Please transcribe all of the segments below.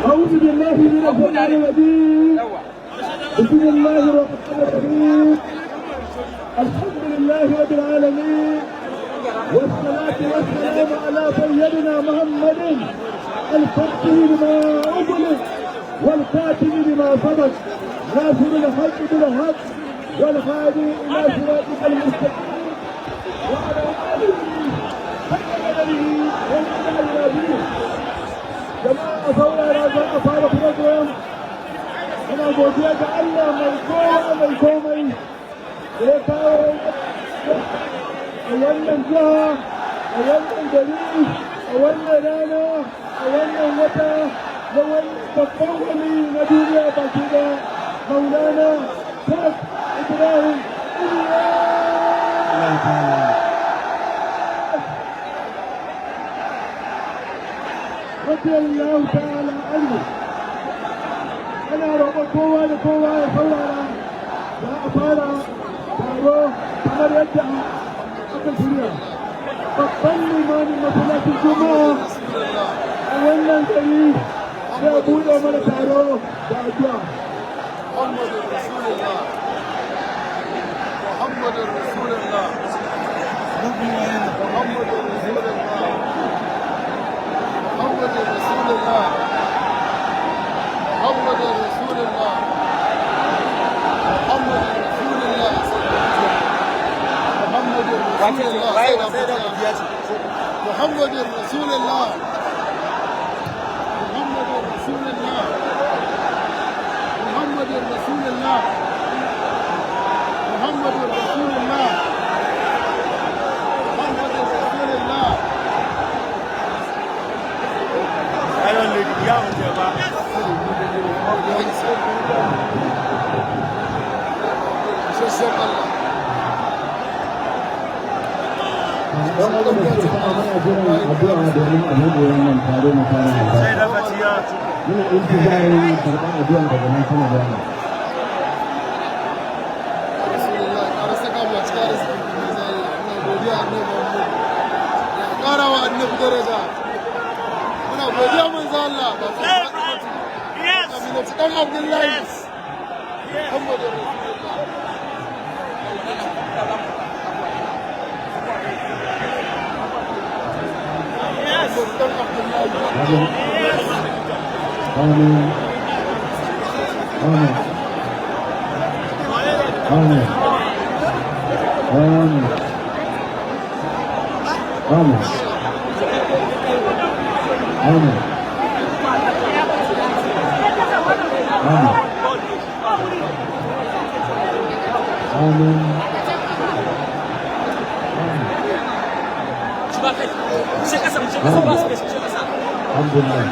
أعوذ بالله من الشيطان الرجيم. بسم الله الرحمن الرحيم. الحمد لله رب العالمين، والصلاة والسلام على سيدنا محمد الفاتح لما أغلق والخاتم لما سبق، ناصر الحق بالحق والهادي إلى صراطك المستقيم، وعلى آله حق قدره ومقداره العظيم. Jama'a, saurara, za a fara program. Ina godiya ga Allah mai kowa mai komai da ya kawo a wannan jiha, a wannan gari, a wannan rana, a wannan wata na wannan babban wali na duniya baki da, Maulana Sheikh Ibrahim Inyas radiyallahu ta'ala anhu. Ana roƙon kowa da kowa ya saurara, za a fara taro kamar yadda aka shirya. Babban limamin masallacin Juma'a a wannan gari zai buɗe mana taro da addu'a. محمد رسول الله، محمد رسول الله، محمد رسول الله، محمد رسول الله، محمد رسول الله، محمد رسول الله، محمد رسول الله، محمد رسول الله، محمد رسول الله، محمد رسول الله، محمد رسول الله، محمد رسول الله. Iron Lady, ya wuce ba. Ya isa. Isasshen Allah. Don haka da ke sama, muna jiran addu'a domin a buɗe wannan taro na fara Sai albarka. da fatiya. Muna intizarin karɓar addu'a daga nan sama da wannan. Rasulullah, ƙara saka mu a cikin arzikin manzo Allah. Muna godiya Annabi Muhammad. Ya ƙara wa Annabi daraja. Muna godiya manzo Allah. Ba ta Aminatu dan Abdullahi. Muhammadu Rasulullah. Muhammadu dan Abdullahi. Amin. Amin. Amin. Amin. Amin. Amin. Amin. Amin. Amin. Alhamdulillah.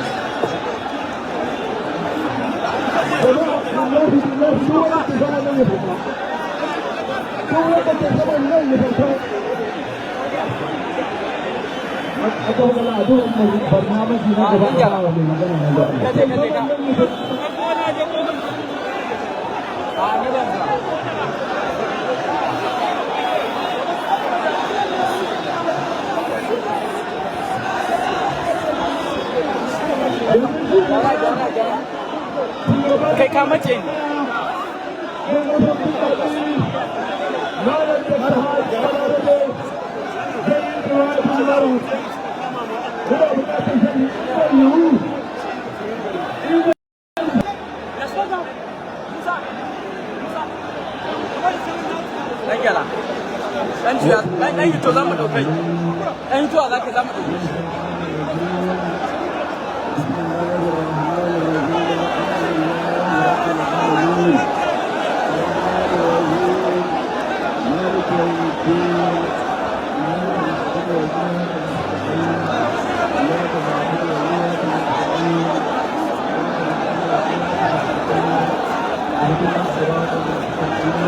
Wallahi billahi, duk wanda ke sama nan ya fita. Duk wanda ke sama nan ya fita. Aka wani addu'ar barnamaji na gaba a ba mai magana na gaba. Kai ka mace ni. Malam da Sahaj Balarabe zai yi jawabi yau. Muna buƙatar sani zai yiwu. Dan gyara. Dan juya, dan hito za mu daukai. Dan hitowa za ka za mu dauke shi. بسم الله الرحمن الرحيم. الحمد لله رب العالمين. الرحمن الرحيم. مالك يوم الدين. إياك نعبد وإياك نستعين. إياك نعبد وإياك نستعين. اهدنا الصراط المستقيم.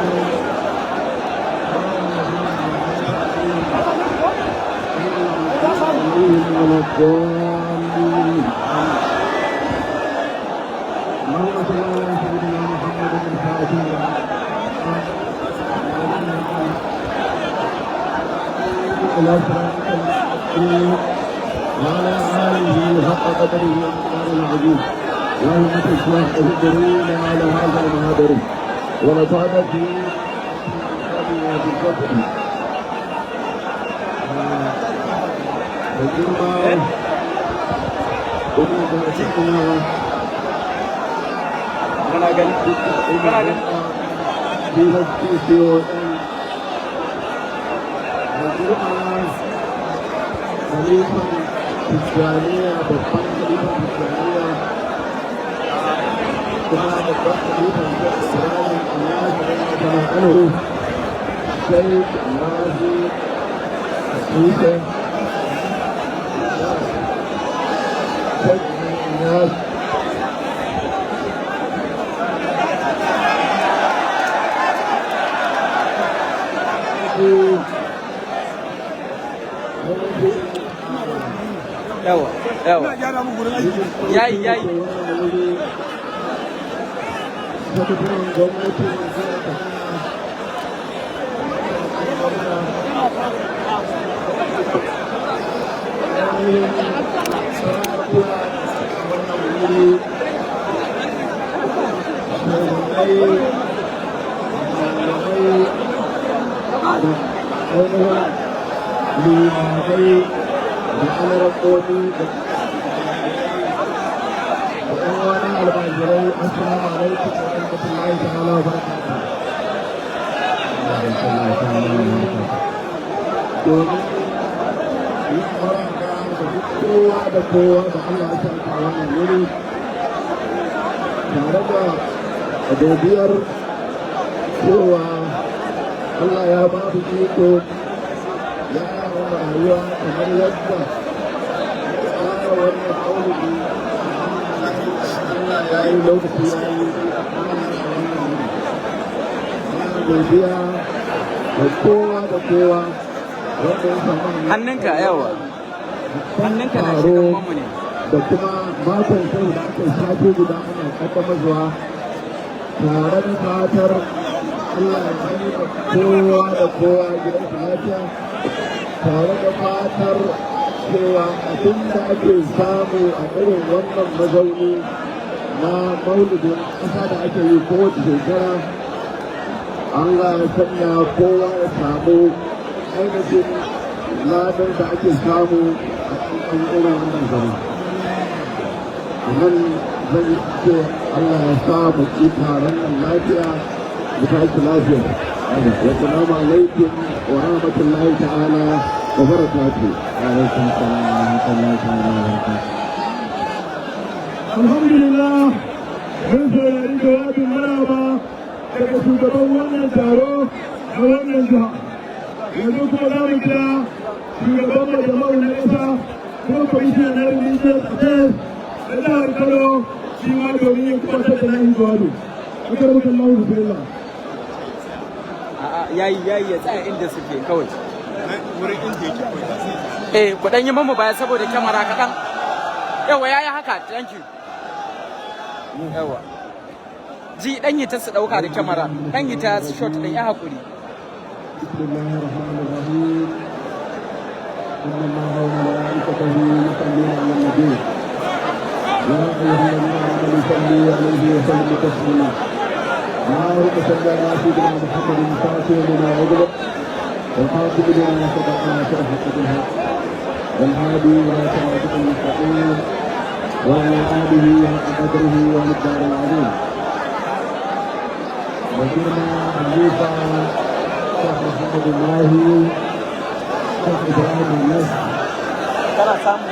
صراط الذين أنعمت عليهم غير المغضوب عليهم ولا الضالين. اللهم صل على سيدنا محمد الفاتح إلى صراطك. الرحيم وعلى آله حق قدره ومقداره العظيم. اللهم تصلح اهدرينا على هذا المهادر ونفعنا في بالفتح. Da girma gwamnan Kana gani? Kana gani? PHPCON, da girma khalifan Tijjaniya, babban khalifan Tijjaniya kuma babban khalifan Ibrahim Allah kama anhu, Sheikh Mazi Yusuf Sheikh Inyas, Yawa, yawa. Yayi, yayi. Sakataren gwamnatin jihar Katsina, ainihin sarakuna wannan wuri, shugabanai, malamai da ainihin limamai da alarakomi da ‘yan wani almajirai, assalamu alaikum wa rahmatullahi ta'ala wa barakatuh. Domin yin maraba da duk kowa da kowa da Allah ya sa a wannan wuri, tare da godiyar cewa Allah ya ba mu iko ya yi rayuwa kamar yadda ya tsara wannan maulidi. Allah ya yi lokaci ya yi wannan godiya da kowa da kowa wanda ya samu Hannunka, yawa. Hannunka na shigan mamu ne. Da kuma makon kai da aka sati guda ana kaddamar tare da fatar Allah ya yi da kowa da kowa gidan lafiya, tare da fatar cewa abin da ake samu a irin wannan mazauni na maulidin ƙasa da ake yi kowace shekara, Allah ya sanya kowa ya samu ainihin ladan da ake samu a cikin irin wannan zama. A nan zan ce Allah ya sa mu ci taron nan lafiya, mu tashi lafiya. Wassalamu alaikum wa rahmatullahi ta'ala wa barakatuh. Alaikum salam wa rahmatullahi ta'ala wa barakatuh. Alhamdulillah, mun saurari jawabin maraba daga shugaban wannan taro na wannan jiha. Yanzu kuma za mu kira shugaban majama'u na ƙasa kuma kwamishinan na religious affairs na jihar Kano, shi ma domin yin gabatar da nahi jawabi. Akaramakallahu, bismillah. A'a, yayi, yayi, ya tsaya inda suke kawai. Wurin inda yake kawai sai. Eh, ku dan yi mamu baya saboda kyamara kaɗan. Yawa, yayi haka, thank you. Yawa. Ji dan yi ta su ɗauka da kyamara, dan yi ta shot ɗin, ya haƙuri. بسم الله الرحمن الرحيم. إن الله وملائكته يصلون على النبي، يا أيها الذين آمنوا صلوا عليه وسلموا تسليما. اللهم صل على سيدنا محمد الفاتح لما أغلق، والخاتم لما سبق، ناصر الحق بالحق، والهادي إلى صراطك المستقيم، وعلى آله حق قدره ومقداره العظيم. وكرنا خليفة شيخ محمد الماهي شيخ إبراهيم النصر Kana samu.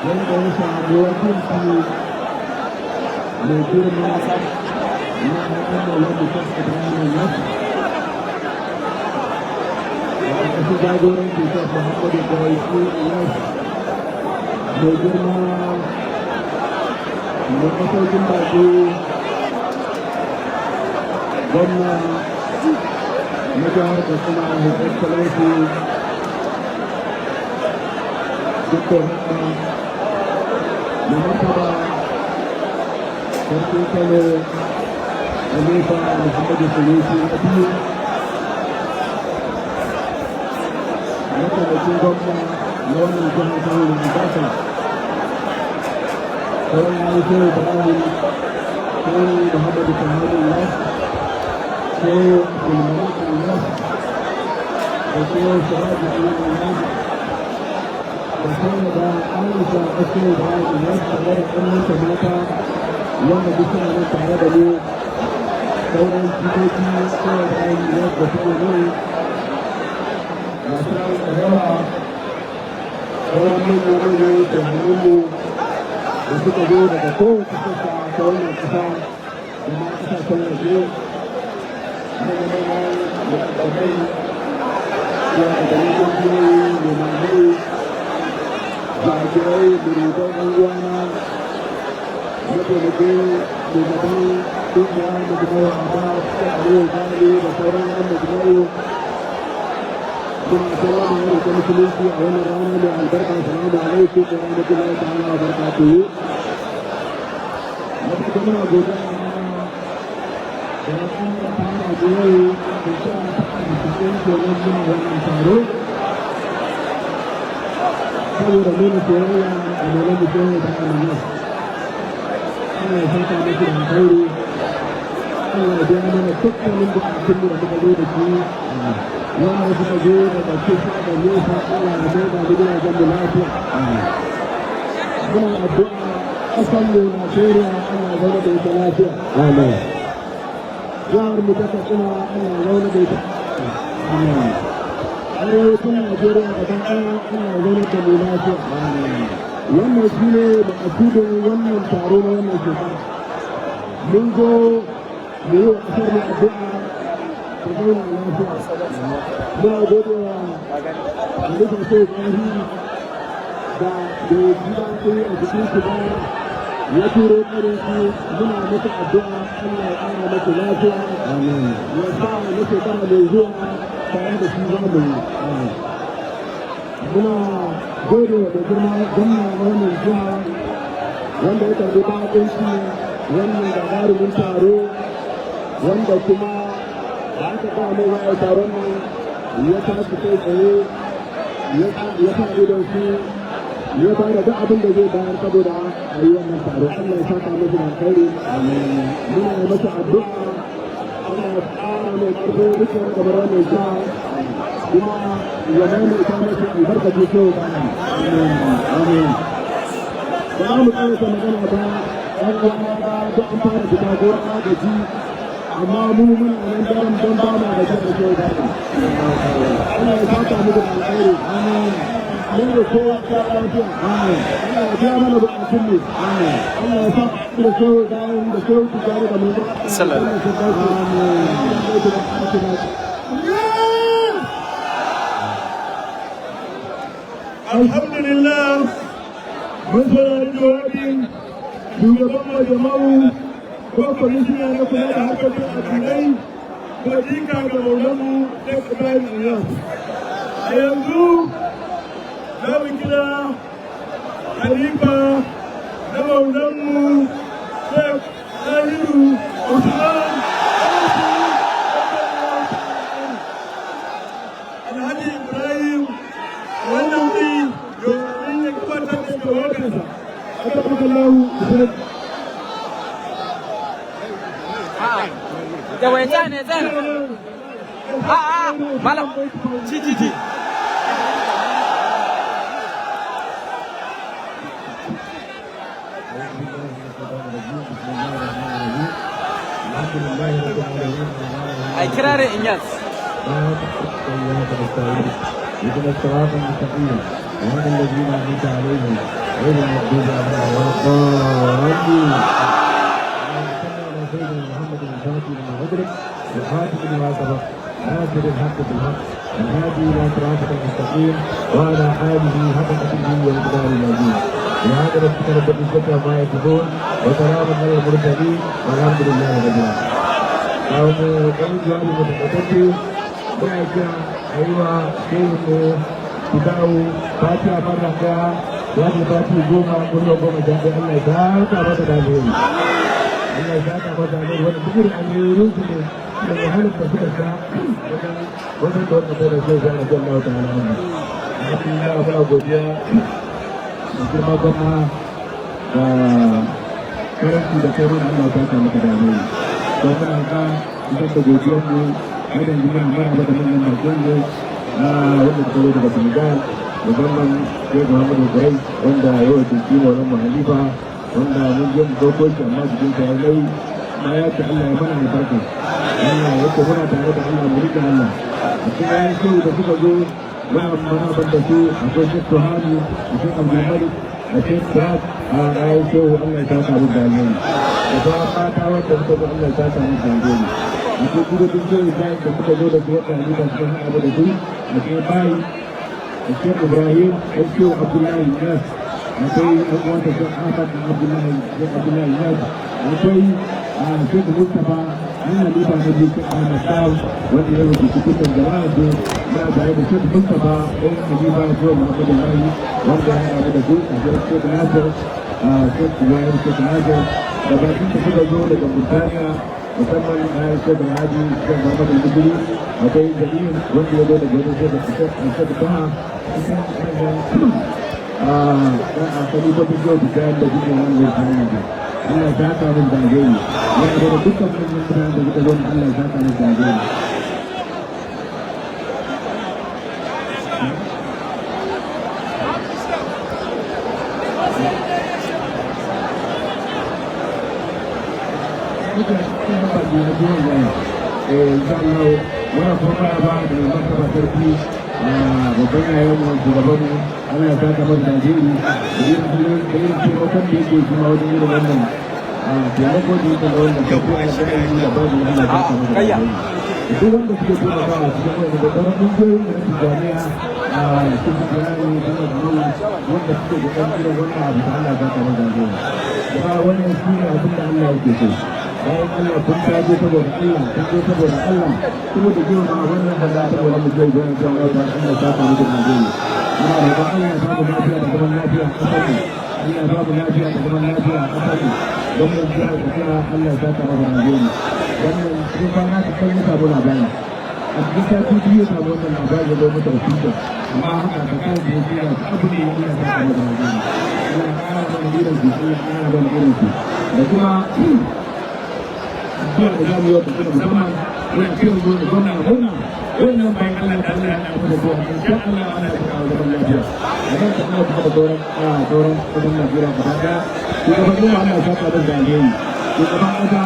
Wanda ya samu wakilci mai girma na hannun wanda Sheikh Ibrahim Nasr da ƙarƙashin jagoranci Sheikh Muhammadu Gaisu Nasr, mai girma mai masaukin baki, gwamna na jihar Katsina, His Excellency Dr. Hamma, mai martaba Sarkin Kano, Khalifa Muhammadu Sanusi na biyu, Mataimakin gwamna na wannan jihar Kano mai albarka, sauran yayi Shehu Ibrahim, Shehu Muhammadu Sahabu Inyas, Shehu Abdulmalik Inyas, da Shehu Siraju Inyas, da shehu da Aisha Shehu Ibrahim Inyas, tare da ƙannanta mata wanda duk suna nan tare da mu, sauran jikoki Shehu Ibrahim Inyas da suke nan masu da yawa, sauran manya-manyan shugabanninmu da suka zo daga kowace sassa ta wannan ƙasa da ma ƙasashen waje, manya-manyan mukaddamai, shugabannin ƙungiyoyi, limamai, zakirai, muridan, 'yan uwana, mataimakin shugaban ƙungiyar Majmu'u Abbas ta Aliyu Gali da sauran 'yan Majmu'u, suna sallama irin ta Musulunci a wannan rana mai albarka. Salamu alaikum wa rahmatullahi ta'ala wa barakatuhu. Na farko, muna godiya da ya ƙara tara mu yau shekara ta 40 kenan muna wannan taro saboda nuna soyayya a Maulan Shehu Ibrahim Inyas. Allah ya saka musu da alkhairi. Allah ya biya mana dukkanin bukatunmu da muka zo da shi, wanda suka zo daga kusa da nesa. Allah ya mai da mu gidajen mu lafiya. Muna addu'a ƙasar mu Najeriya, Allah ya zauna da ita lafiya. Amin. Jihar mu ta Katsina, Allah ya zauna da ita. Amin. Arewacin Najeriya gaba ɗaya, Allah ya zauna da mu lafiya. Wannan shi ne makasudin wannan taro na wannan shekara. Mun zo mu yi wa ƙasar mu addu'a ta zauna lafiya. Muna gode wa Khalifa Shehu Ibrahim da bai ji daɗi a jikin shi ba ya turo ƙarin shi. Muna masa addu'a, Allah ya ƙara masa lafiya, ya sa na shekara mai zuwa tare da shi za mu yi. Muna gode wa mai girma gwamna na wannan jiha wanda ya karɓi baƙunci wannan gagarumin taro, wanda kuma da aka ba mai za a yi taron nan ya tashi kai tsaye ya sa idon shi ya ba da duk abin da zai bayar saboda a yi wannan taro. Allah ya saka masa da alkhairi. Muna yi masa addu'a, Allah ya ƙara mai ƙarfin rike kamar wannan jiha, kuma ya maimaita masa albarkaci so. Amin. Ba za mu ƙarasa magana ba, ɗan uwa ba, duk an fara fita ko gaji, amma mu muna nan daren don ba ma gaji da kyau ba. Allah ya saka mu da alkhairi. Mun da kowa ta lafiya. Allah ya biya mana bukatun mu. Allah ya sa da kyau bayan da kyau ku tare da mu. Sallallahu. Amin. Alhamdulillah, mun saurari jawabin shugaban majama'u ko kwamishina na kula da harkokin addinai ko jika ga Maulanmu Sheikh Ibrahim Inyas. A yanzu za mu kira khalifa na Maulanmu Sheikh Tahiru Usman Bauchi, Alhaji Ibrahim, wannan wuri domin ya gabatar da jawabinsa. Akramakallahu. A'a. Yawa, ya tsaya ne, ya tsaya ne. A'a, malam. Ci, ci, ci. الحمد لله رب العالمين. Ai kirarin Inyas. إياك نستعين، اهدنا الصراط المستقيم، صراط الذين أنعمت عليهم، غير المغضوب عليهم ولا الضالين. اللهم صل على سيدنا محمد الفاتح لما أغلق، والخاتم لما سبق، ناصر الحق بالحق، الهادي إلى صراطك المستقيم، وعلى آله حق قدره ومقداره العظيم. سبحان ربك رب العزة عما يصفون، وسلام على المرسلين، والحمد لله رب العالمين. Kawo ɗan jawabi mutakaitacce, muna kira a yi wa shehinmu Fitawu fatiha marra ɗaya, wani fati 10, kullum 11. Allah ya saka masa da alheri. Allah ya saka masa da alheri. Wani duk irin alherin su ne da wahalar da suka sha wajen da wannan bai da shehu ya rabu Allah ta'ala. Alhamdulillah, muna godiya da girma gwamna da karanci da kai mana. Allah ta maka da alheri. Don muna ga isar da godiyar mu har yanzu, muna maraba da manyan bakin mu na wanda suka zo daga Senegal, musamman Sheikh Muhammadu Kurai, wanda ya wakilci Maulan Halifa, wanda mun je mu ɗauko shi amma jikin sa ya nauyi, amma ya ce Allah ya mana albarka. Allah ya ce muna tare da Allah, mu riƙe Allah. A cikin yayin shehu da suka zo, muna maraban da su. Akwai Sheikh Tuhami, akwai Abdulmalik da Sheikh Fuad a yayin shehu. Allah ya saka mu da alheri. Da sauran mata wanda suka zo, Allah ya saka mu da alheri. Akwai gudun shehu Ibrahim da suka zo da su, wanda Halifa suka haɗa da su. Akwai bayi Sheikh Ibrahim, Sheikh Abdullahi Nas, akwai ɗan uwansa Sheikh Ahmad Abdullahi, Sheikh Abdullahi Nas, akwai Sheikh Mustapha an halifa na biyu, Sheikh Ahmad Saw, wanda ya rubuta dukkan jama'a su. Muna tare da Sheikh Mustapha ɗan halifa Sheikh Muhammadu Mahi, wanda ya haɗa da su. Akwai Sheikh Nasir, Sheikh Ibrahim, Sheikh Nasir, da bakin da suka zo daga Burtaniya, musamman na Sheikh Alhaji Sheikh Muhammadu Bidiri. Akwai Jamil wanda ya zo daga wajen Sheikh Baha, cikin manyan a kalifofin yau da da suke nan Burtaniya. Allah ya saka min da alheri. Muna da dukkan manyan mutanen da suka zo, Allah ya saka min da alheri. Muke cikin baki na biyan gaya. Insha Allah muna kuma maraba da mai martaba sarki, babban yayan mu, shugaban mu. Allah ya saka masa da alheri da irin taimakon da yake kuma wajen irin wannan taimako da yake da wannan tafiya da gani da babu. Allah ya saka masa da alheri. Duk wanda suke taimakawa cikin wannan da sauran ƙungiyoyin da na Tijjaniya a cikin Tijjani da na wanda suke kokarin irin wannan abu da Allah ya saka masa da alheri. Kuma wannan shi ne abin da Allah yake so. Bayan Allah, kun tajo saboda Allah, kun zo saboda Allah, saboda girma wannan da za ta wani mu je gurin jama'a da Allah ta samu da alheri. Muna roƙon Allah ya bamu lafiya da zaman lafiya a ƙasar mu. Allah ya bamu lafiya da zaman lafiya a ƙasar mu. Gwamnan jihar Katsina, Allah ya saka masa alheri. Wannan cikin kwana ta kan ya samu labari, a cikin sati 2 ya samu wannan labari, ya zo masa official, amma haka ta kan da ya tsira ta abu ne. Allah ya saka masa alheri. Allah ya ƙara mana irin su, Allah ya ƙara mana irin su. Da kuma addu'a da zamu yi wa Katsina, musamman muna kiran zuwa da gwamna murna wannan bayan Allah da Allah ya haɗa da zuwa, insha Allah ana ta kawo zaman lafiya a nan Katsina kuma da sauran ƙasar Najeriya gaba ɗaya. Shugabannin mu, Allah ya saka musu da alheri. Shugaban ƙasa,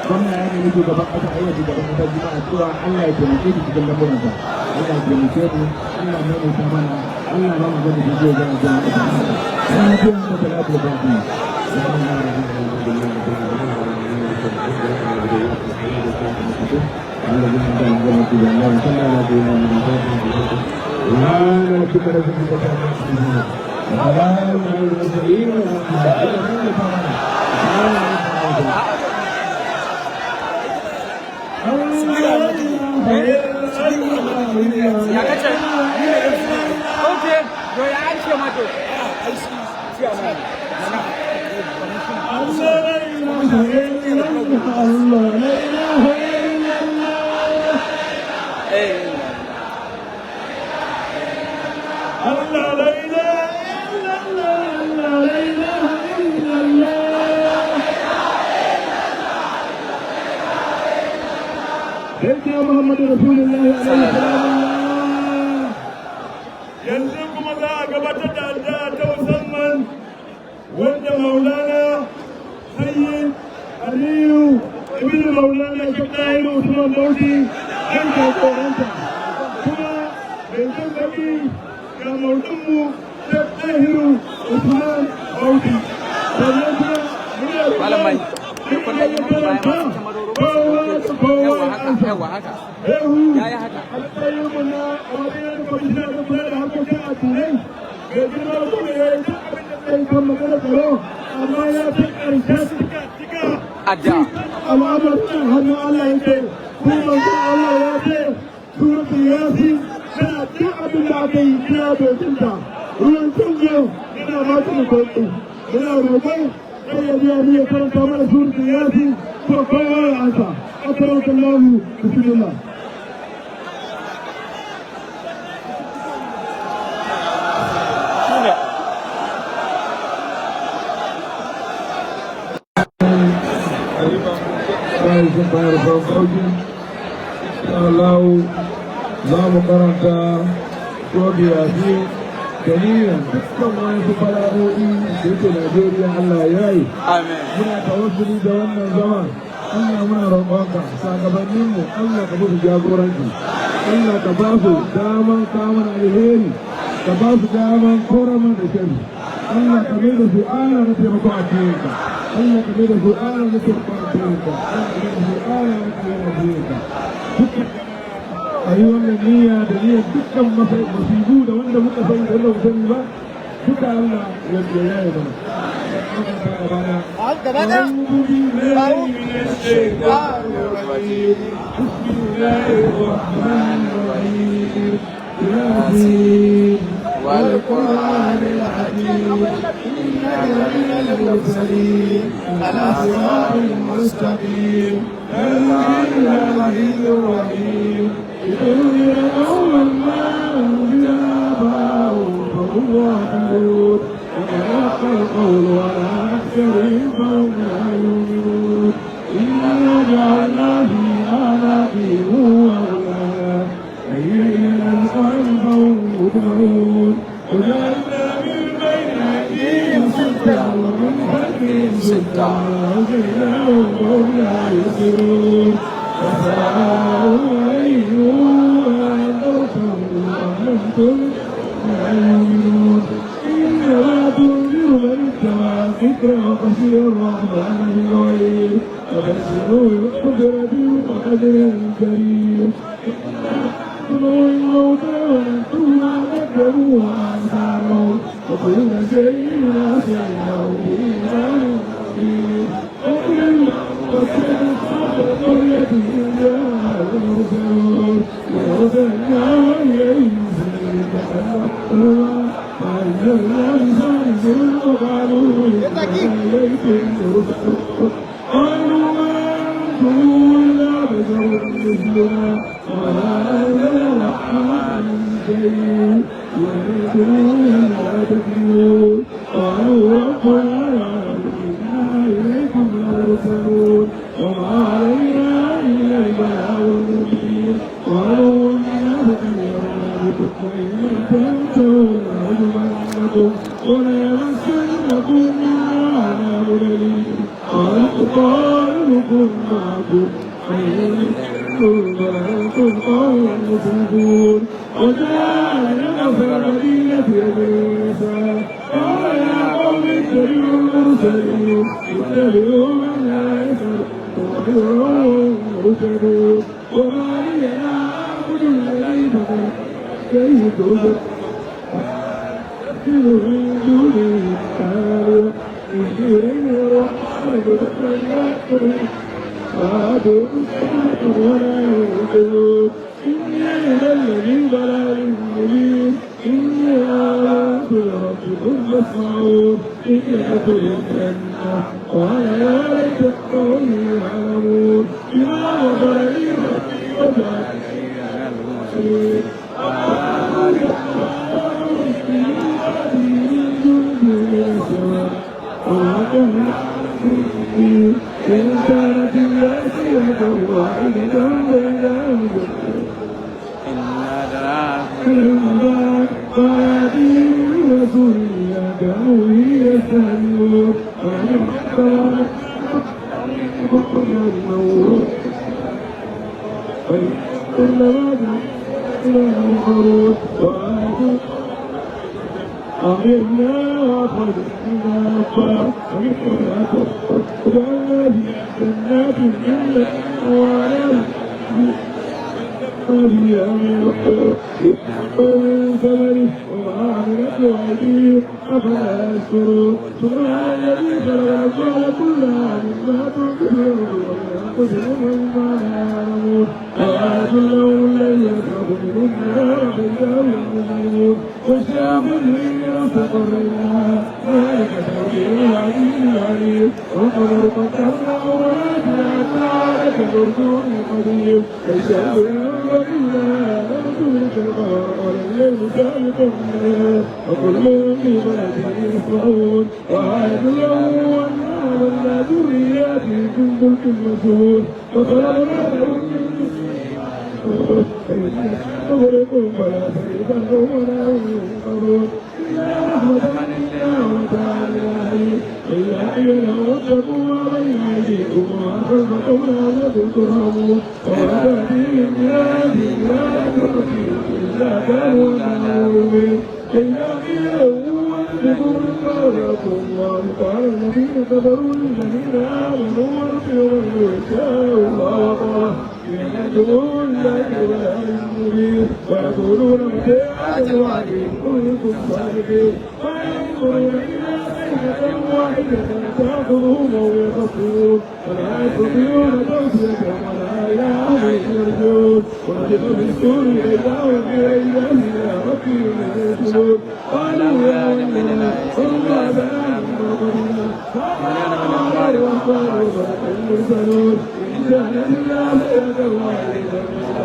gwamna ya nemi shugaban ƙasa a yi wa shugaban ƙasa shi ma addu'a, Allah ya taimake shi cikin lamuransa. Allah ya taimake mu, Allah ya maimaita mana, Allah ba mu gani da zai gana zuwa ƙasa. Fatiha da salatul fatiha. الذين أنعمت عليهم. اللهم صل على سيدنا محمد. سبحان ربك رب العزة عما يصفون وسلام على المرسلين والحمد لله. Ya kace? Okay, to ya an ce ma to. Ai shi ciyaman. الله لا إله إلا الله، لا إله إلا الله. الله لا إله إلا الله، الله لا إله إلا الله. سيدنا محمد رسول الله عليه السلام الله. Yanzu kuma za a gabatar da addu'a ta musamman wanda Maulana Sayyid Aliyu ibn Maulana Sheikh Dahiru Usman Bauchi an jagoranta, kuma mai jan baki ga maudinmu Sheikh Dahiru Usman Bauchi. Sannan kuma muna Malam mai. Kun da yi mun baya masu kyamarori ba su ɗauke. Yawa haka, yawa haka. Ya yi haka. A matsayinmu na a matsayin da kwamishina na kula da harkokin addinai, mai girma kuma ya yi duk abin da zai kan magana tsaro, amma ya fi ƙarshen cika cika Addu'a. al'amarin hannun Allah yake. Kuma manzon Allah ya ce suratul Yasin tana duk abin da aka yi tana dokinta ruwan canjo, yana maganin sauƙi. Muna roƙon sai ya biya mu ya karanta mana suratul Yasin ko kowa ya ansa. Akramakallahu, bismillah. Tahir Bauchi. Insha Allah za mu karanta Gobe Yasin dalilin dukkan wasu bala'o'i da yake Najeriya, Allah ya yi. Amin. Muna tawassuli da wannan zama. Allah, muna roƙonka, shugabanninmu, Allah ka musu jagoranci. Allah ka ba su daman kamun alheri, ka ba su daman koraman da shari. Allah ka mai da su ala na taimakon addininka. Allah ka mai da su ala na taimakon addininka. Allah ka mai da su ala na taimakon addininka. Dukkan a yi wannan niyya da niyyar dukkan masibu da wanda muka sani da wanda muka sani ba duka, Allah ya yaye mana. أعوذ بالله من الشيطان الرجيم. بسم الله الرحمن الرحيم. ياسين والقرآن الحكيم، إنك لمن المرسلين على صراط مستقيم، تنزيل العزيز الرحيم. لتنذر قوما ما أنذر آباؤهم فهم غافلون. وقد حق القول على أكثرهم فهم لا يؤمنون. إنا جعلنا في أعناقهم أغلالا فهي إلى الأذقان فهم مقمحون. وجعلنا من بين أيديهم سدا ومن خلفهم سدا فأغشيناهم فهم لا يبصرون. فسواء عليهم أأنذرتهم أم لم تنذرهم لا يؤمنون. إنما تنذر من اتبع الذكر وخشي الرحمن بالغيب، فبشره بمغفرة وأجر كريم. الموتى ونكتب ما قدموا وآثارهم، وكل شيء أحصيناه في إمام مبين. قرية جاء المرسلون وأرسلنا إليهم فأنزلنا بثالث وقالوا إليكم مرسلون. قالوا ما أنتم إلا بشر مثلنا وما أنزل الرحمن من شيء إن أنتم إلا تكذبون. قالوا ربنا يعلم إنا إليكم لمرسلون وما علينا إلا البلاغ المبين. قالوا إنا تطيرنا بكم وإن لم تنتهوا لنرجمنكم وليمسنكم منا عذاب أليم. قالوا طائركم معكم إن أنتم قوم مسرفون. وجاء من أقصى المدينة رجل قال يا قوم اتبعوا المرسلين، اتبعوا من لا يسألكم أجرا وهم مهتدون. وما لي لا أعبد الذي فطرني وإليه ترجعون. من دونه آلهة إني ولا ينقذون. إني إذا لفي ضلال مبين. إني آمنت بربكم فاسمعون. إن ادخلوا الجنة قال يا ليت قومي يعلمون بما غفر لي ربي وجعلني من المسلمين. إن كانت إلا سيرة واحدة فإذا هم المبارك فيأتيهم رسول إلا كانوا به يستهزئون. فمن كلما جاء أمرنا وأخرجنا وجعلنا في جنات من وعلى من ثمره وما عملته أيديهم، أفلا يشكرون؟ سبحان الذي خلق الأزواج كلها مما تنبت الأرض ومن أنفسهم ومما لا يعلمون. وآية لهم الليل نسلخ منه النهار فإذا هم مظلمون، والشمس تجري لمستقر لها، ذلك تقدير العزيز العليم. والقمر قدرناه منازل حتى عاد كالعرجون القديم. والشمس ينبغي ينبغي لنا أن ندرك القمر ولا الليل سابق النهار وكل في فلك يسبحون وآية له أنا حملنا ذرياتهم في الفلك المشحون وخلقنا لهم من تغرقهم فلا تجد لهم ولا هم ينقذون إلا رحمة منا ومتاعا إلى إلا أيها واتقوا ما بين أيديكم وما خلفكم لعلكم ترحمون وما تأتيهم من آية إلا كانوا عنها مؤمنين إلا قيل لهم أنفقوا مما رزقكم الله قال الذين كفروا للذين آمنوا ارجعوا من شاء الله وطاعة إنكم لا ضلال مبين ويقولون متى هذا الوعد إن كنتم صادقين ما ينظرون إلا صيحة واحدة تأخذهم وهم يخصمون ولا يستطيعون توصية ولا إلى أهلهم يرجعون ونفخ في الصور إذا هم إلى ربهم ينسلون قالوا يا ويلنا إنا بلغنا ربنا هذا وقالوا صدق المرسلون إن كان إلا صيحة واحدة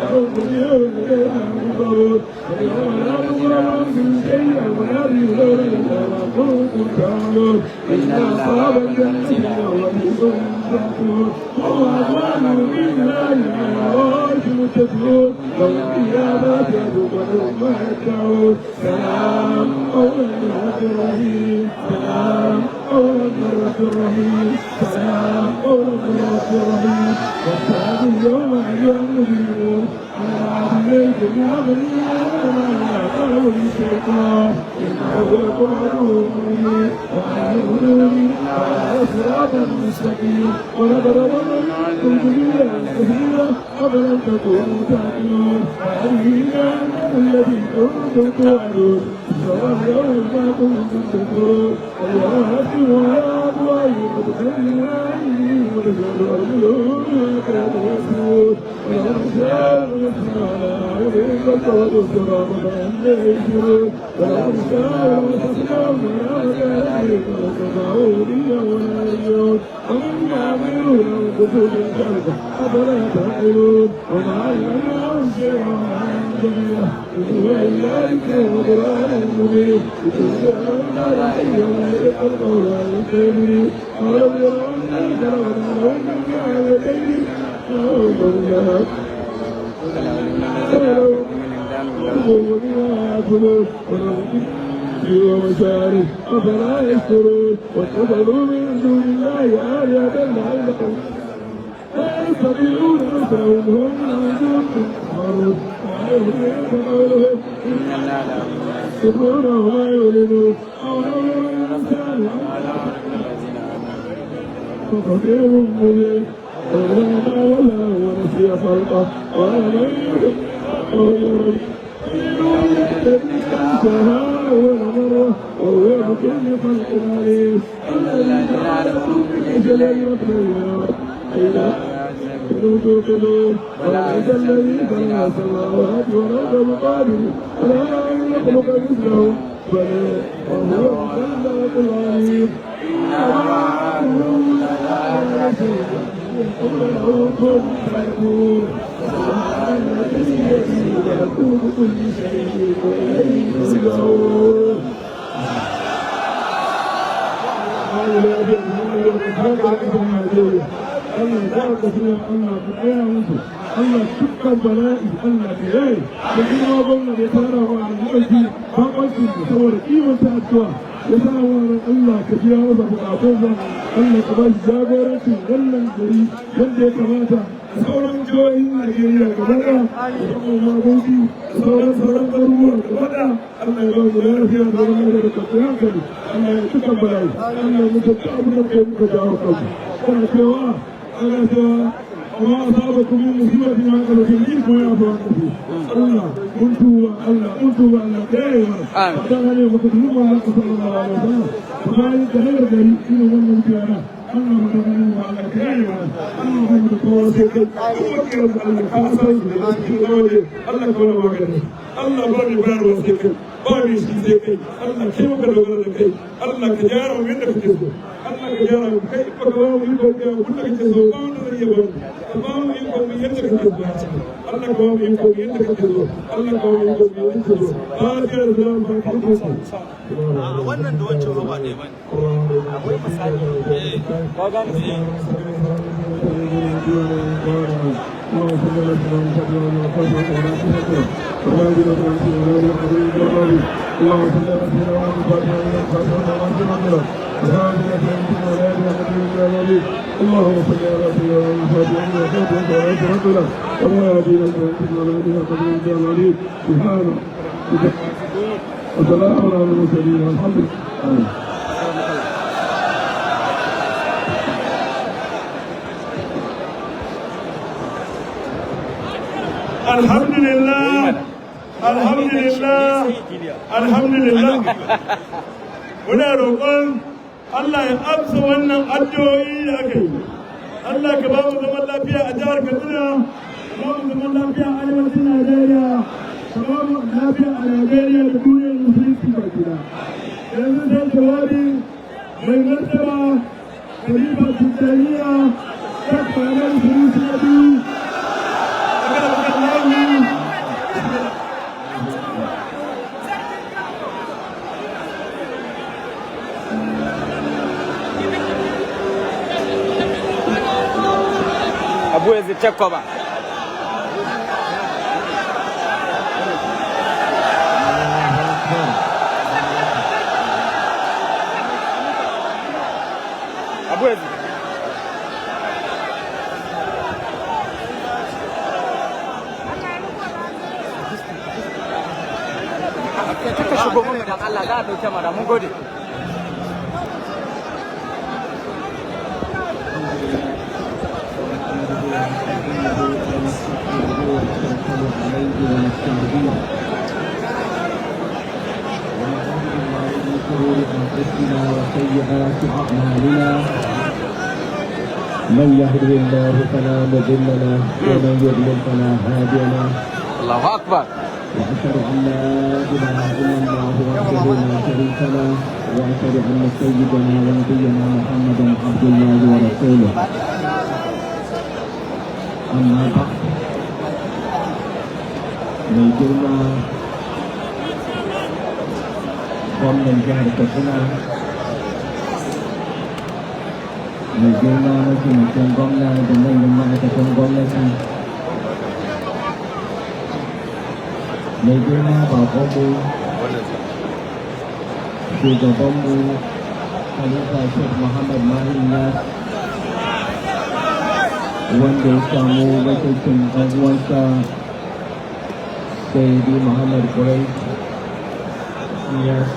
فهم ينظرون اليوم لا تظلمون شيئا ولا يجزون إلا ما كنتم تعملون إن أصحاب الجنة يومئذ يضحكون وهم بالله على الأرائك متكئون لهم فيها ما يدعون وما يدعون سلام قولا من رب رحيم سلام قولا من رب رحيم سلام قولا من رب رحيم وامتازوا اليوم أيها المجرمون أنا عليكم يا بني آدم لا تلهوا الشيطان إنه لكم عدو مبين وأن اعبدوني هذا صراط مستقيم ولقد ضل منكم جبلا كثيرا أفلم تكونوا تعقلون هذه جهنم التي كنتم توعدون اصلوها اليوم بما كنتم تكفرون اليوم نختم على أفواههم وتكلمنا أيديهم وتشهد أرجلهم بما كانوا يكسبون ولو نشاء لمسخنا على أعينهم فاتخذوا الصراط فأنى يبصرون ولو نشاء لمسخناهم على مكانتهم فما استطاعوا مضيا ولا يرجعون ومن يعملون أنفسهم الخلق أفلا تعقلون وما علمناهم شيئا وما ينبغي له إن هو إلا ذكر وقرآن مبين لتنذر من كان حيا ويحق القول على الكافرين ولو يروا أنا خلقنا لهم مما عملت أيدينا ومشارب أفلا يشكرون واتخذوا من دون الله آلهة لعلهم لا يستطيعون نصرهم هم من دون قولهم يسرون وما يعلنون قولهم الإنسان فقدير مبين ولا ولا ونسي خلقه ولا من أنساها أول مرة وهو بكل خلق عليم الذي جعل لكم من شجرة إلى توقدون وليس الذي خلق السماوات والأرض بقادر على أن يخلق مثلهم بل وهو الخلاق العليم إنما أمره قل له كن فيكون سبحان الذي بيده ملكوت كل شيء وإليه ترجعون. Allah ya ka suna Allah ka tsaya musu Allah dukkan bala'i Allah ka yaye da girma gwamna da ya tara wa alƙalci baƙwancin da saboda kimanta addu'a ya sa wa Allah ka biya masa buƙatunsa Allah ka ba shi jagorancin wannan gari yadda ya kamata da sauran jihohin Najeriya gaba ɗaya musamman ma Bauchi da sauran garuruwa gaba ɗaya Allah ya ba mu lafiya da zaman lafiya da kwanciyar hankali Allah ya dukkan bala'i Allah ya mutunta abin da muka jawo kanmu kana cewa ana cewa وما أصابكم من مصيبة فيما كسبت أيديكم ويعفو عن كثير. الله mun tuba Allah mun tuba Allah ka yaye mana. Dan hali muka tuba Allah صلى الله عليه وسلم. Bayan ka nagar gari irin wannan mutane Allah mu da mu Allah ka yaye mana. Allah mu da kowa sai kai. Kuma kiran da Allah ka san da cikin waje Allah ka wani magani. Allah ba mai bayarwa sai kai, ba mai shi sai kai. Allah kai maka dogara da kai. Allah ka gyara mu yadda kake so. Allah ka gyara mu kai ba ka ba mu ikon gyara mu da kake so ba wanda zai iya ba mu. Ka ba mu ikon mu yadda kake so. Allah ka ba mu iko mu yadda kake so. Allah ka ba mu iko mu yadda kake so. Fatiha da salamu alaikum. Wannan da wancan ba ɗaya ba ne. Akwai misali. Ka gane? اللهم صل على سيدنا محمد سبحان وسلام على المرسلين والحمد لله. Alhamdulillah, alhamdulillah, alhamdulillah. Muna roƙon Allah ya amsa wannan addu'o'i da aka yi. Allah ka ba mu zaman lafiya a jihar Katsina, ka ba mu zaman lafiya a arewacin Najeriya, ka ba mu lafiya a Najeriya da duniyar musulunci baki ɗaya. Yanzu sai jawabi mai martaba Khalifa Tijjaniya Sheikh Muhammad Sunusi na biyu. Abu yanzu check cover. Abu yanzu. Kaka shigo mun dan Allah, za a dauke mara. Mun gode. عليه ونستهديه ونعوذ بالله من شرور انفسنا وسيئات اعمالنا، من يهده الله فلا مضل له ومن يضلل فلا هادي له. Allahu akbar. واشهد ان لا اله الا الله وحده لا شريك له، واشهد ان سيدنا ونبينا محمدا عبد الله ورسوله. اما بعد، mai girma gwamnan jihar Katsina, mai girma mataimakin gwamna da manyan ma'aikatan gwamnati, mai girma bakonmu, shugabanmu, Khalifa Sheikh Muhammad Mahi Inyass, wanda ya samu wakilcin ɗan uwansa Sayyidi Muhammad Quraish Inyass,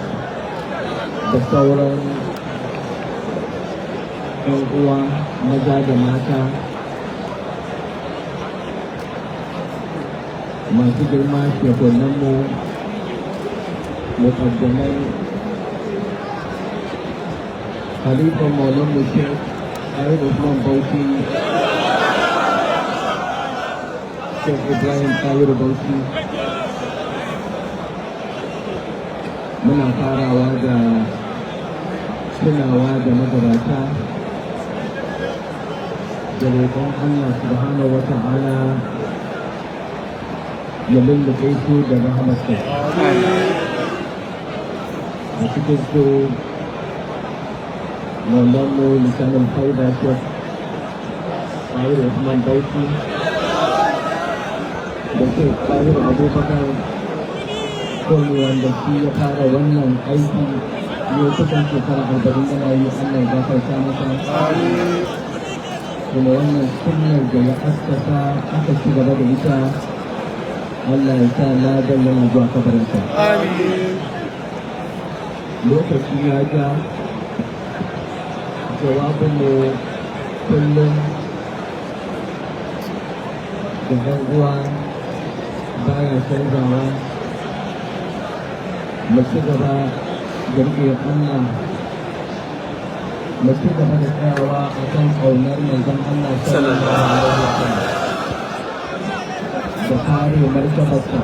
da sauran 'yan uwa maza da mata, masu girma shehunanmu, muƙaddamai, Khalifan Maulanmu Sheikh Ayub Usman Bauchi, Sheikh Ibrahim Tahiru Bauchi, muna farawa da tunawa da magabata da roƙon Allah subhanahu wa ta'ala ya lulluɓe su da rahamarsa. A cikin su Maulanmu Lisanin Faida Sheikh Tahiru Usman Bauchi da Sheikh Tahiru Abubakar Kone, wanda shi ya fara wannan aiki ne kusan shekara 40 yana yi, Allah ya gafarta masa, kuma wannan sunnar da ya assasa aka ci gaba da ita, Allah ya sa ladan yana zuwa kabarinsa. Lokaci ya ja. Jawabinmu kullum da 'yan uwa baya canzawa: mu ci gaba da riƙe Allah, mu ci gaba da tsayawa a kan ƙaunar manzon Allah sallallahu alaihi wasallam, da kare martabarsa,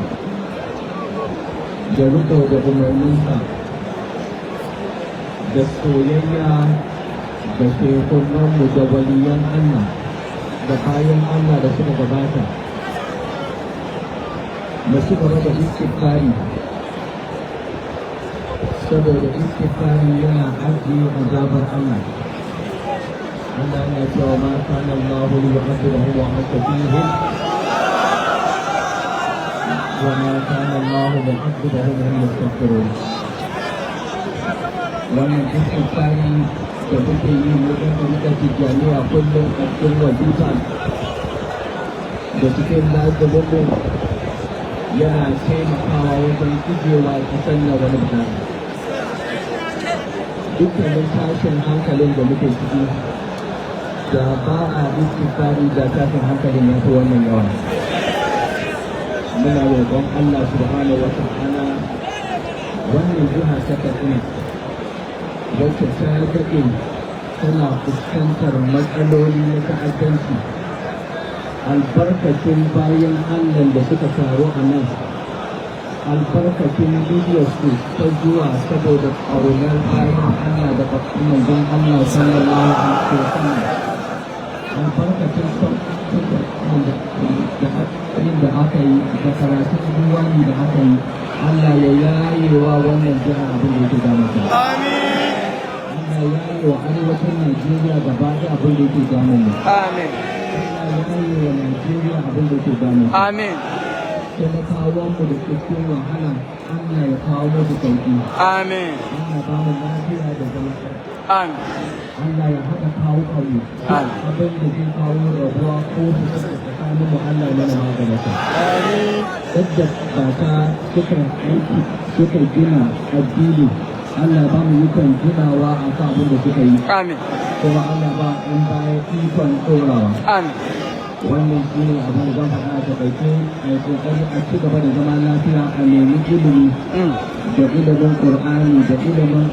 da riƙo da umarninsa, da soyayya da shekunanmu da waliyan Allah da bayan Allah da suka gabata. Mu ci gaba da istighfari, saboda istighfari yana ajiye azabar Allah. Allah yana cewa: ما كان الله ليعذبهم وأنت فيهم وما كان الله معذبهم وهم يستغفرون. Wannan istighfari da muke yi mu ɗan ɗariƙar Tijjaniya kullum a cikin wazifa da cikin lazuminmu yana taimakawa wajen ijewa ƙasar na wani bala'i. Dukkanin tashin hankalin da muke ciki, da ba a istighfari, da tashin hankalin ya fi wannan yawa. Muna roƙon Allah subhanahu wa ta'ala, wannan jiha ta Katsina, wacce ta daɗe tana fuskantar matsaloli na ta'addanci, albarkacin bayan Allah da suka taru a nan, albarkacin su ta zuwa saboda ƙaunar bayan Allah da manzon Allah sallallahu alaihi wasallam, albarkacin da aka yi da karatun diwani da aka yi, Allah ya yayewa wannan jiha abin da yake damunta. Allah ya yaye wa arewacin Najeriya gaba ɗaya abin da yake damun mu. Amin. Allah ya yaye wa Najeriya abin da yake damun mu. Amin. Talakawan mu da ke cikin wahala, Allah ya kawo musu sauki. Amin. Allah ba mu lafiya da zama. Amin. Allah ya haɗa kawo kanmu. Amin. Abin da zai kawo rabuwa ko fitina tsakanin mu, Allah ya mana maganin sa. Yadda ba ta suka aiki suka gina addini, Allah ba mu ikon ginawa a kan abin da suka yi. Amin. Kuma Allah ba in baya ikon ɗorawa. Amin. Wannan shi ne abin da zan faɗa a taƙaice. A yi ƙoƙari a ci gaba da zama lafiya, a nemi ilimi, da ilimin Ƙur'ani, da ilimin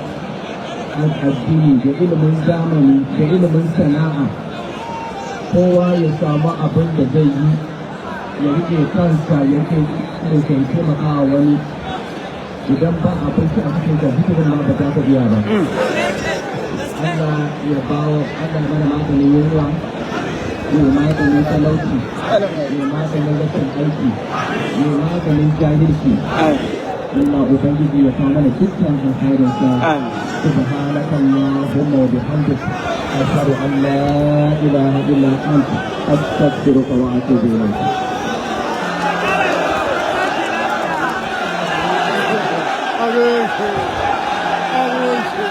addini, da ilimin zamani, da ilimin sana'a. Kowa ya samu abin da zai yi ya rike kansa, ya ke kai taimaka wa wani. Idan ba abinci a cikin ka, zikirin ma ba za ka iya ba. Allah ya bawa, Allah mana maganin yunwa, ya maganin talauci, ya maganin rashin aiki, ya maganin jahilci. Allah Ubangiji ya kawo mana dukkan alkhairinsa. Amin. سبحانك اللهم وبحمدك، أشهد أن لا إله إلا أنت، أستغفرك وأتوب إليك. A gaishe, a gaishe.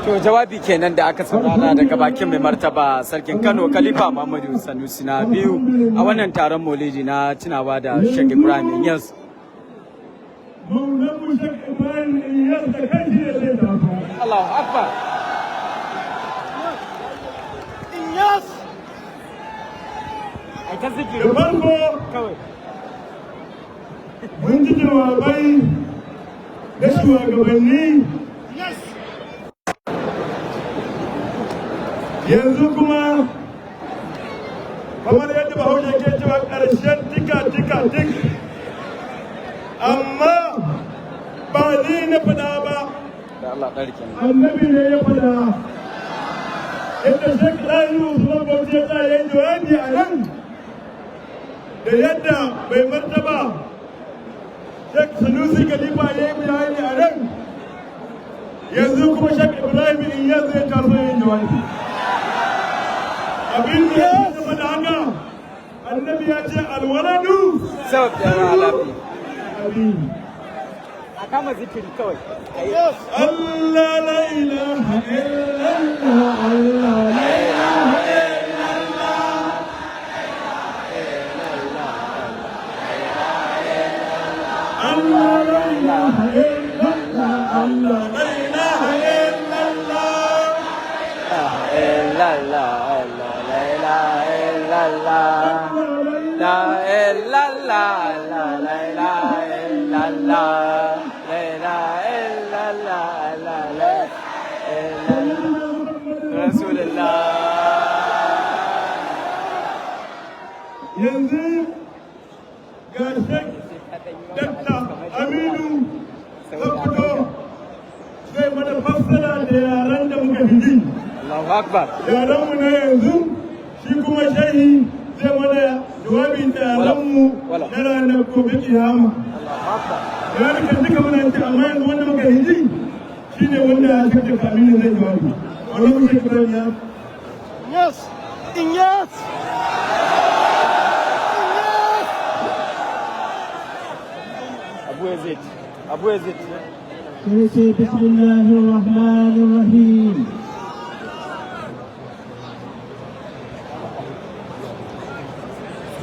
To, jawabi kenan da aka saurara daga bakin mai martaba Sarkin Kano, Khalifa Muhammadu Sanusi na biyu, a wannan taron Maulidi na tunawa da Sheikh Ibrahim Inyas. Maulanmu Sheikh Ibrahim Inyas da kanshi ne zai taso. Allahu Akbar. Inyas! Ai ta zikiri. Da farko kawai. Mun ji jawabai na shugabanni. Yanzu kuma, kamar yadda Bahaushe ke cewa, ƙarshen tika tika tik, amma ba ni na faɗa ba. Da Allah ɗan rike ni. Annabi ne ya faɗa. Yadda Sheikh Ɗahiru Usman Bauchi ya tsaya yin jawabi a nan, da yadda mai martaba Sheikh Sanusi Khalifa ya yi bayani a nan, yanzu kuma Sheikh Ibrahim Inyas zai taso yin jawabi. Abin da ya zama da haka, annabi ya ce الولد Sabab da lafiya. أبيه. A kama zikiri kawai. الله لا إله إلا الله، الله لا إله إلا الله. الله لا إله إلا الله، الله لا إله إلا الله. لا لا لا لا لا لا لا لا لا لا لا لا لا لا لا لا لا لا لا رسول الله. Yanzu ga Sheikh Dakta Aminu Sokoto zai mana fassara da yaren da muka fi ji. Allahu Akbar. Yarenmu na yanzu, shi kuma shehi zai mana. Jawabin taronmu na ranar gobe kiyama. Jawabin duka muna ci, amma yanzu wanda muka yi ji shine wanda ya shakka kamin zai jawabi. Wannan muke kiran ya Yes! Yes! Yes! Abu Yazid, Abu Yazid. Sai ce: بسم الله الرحمن الرحيم.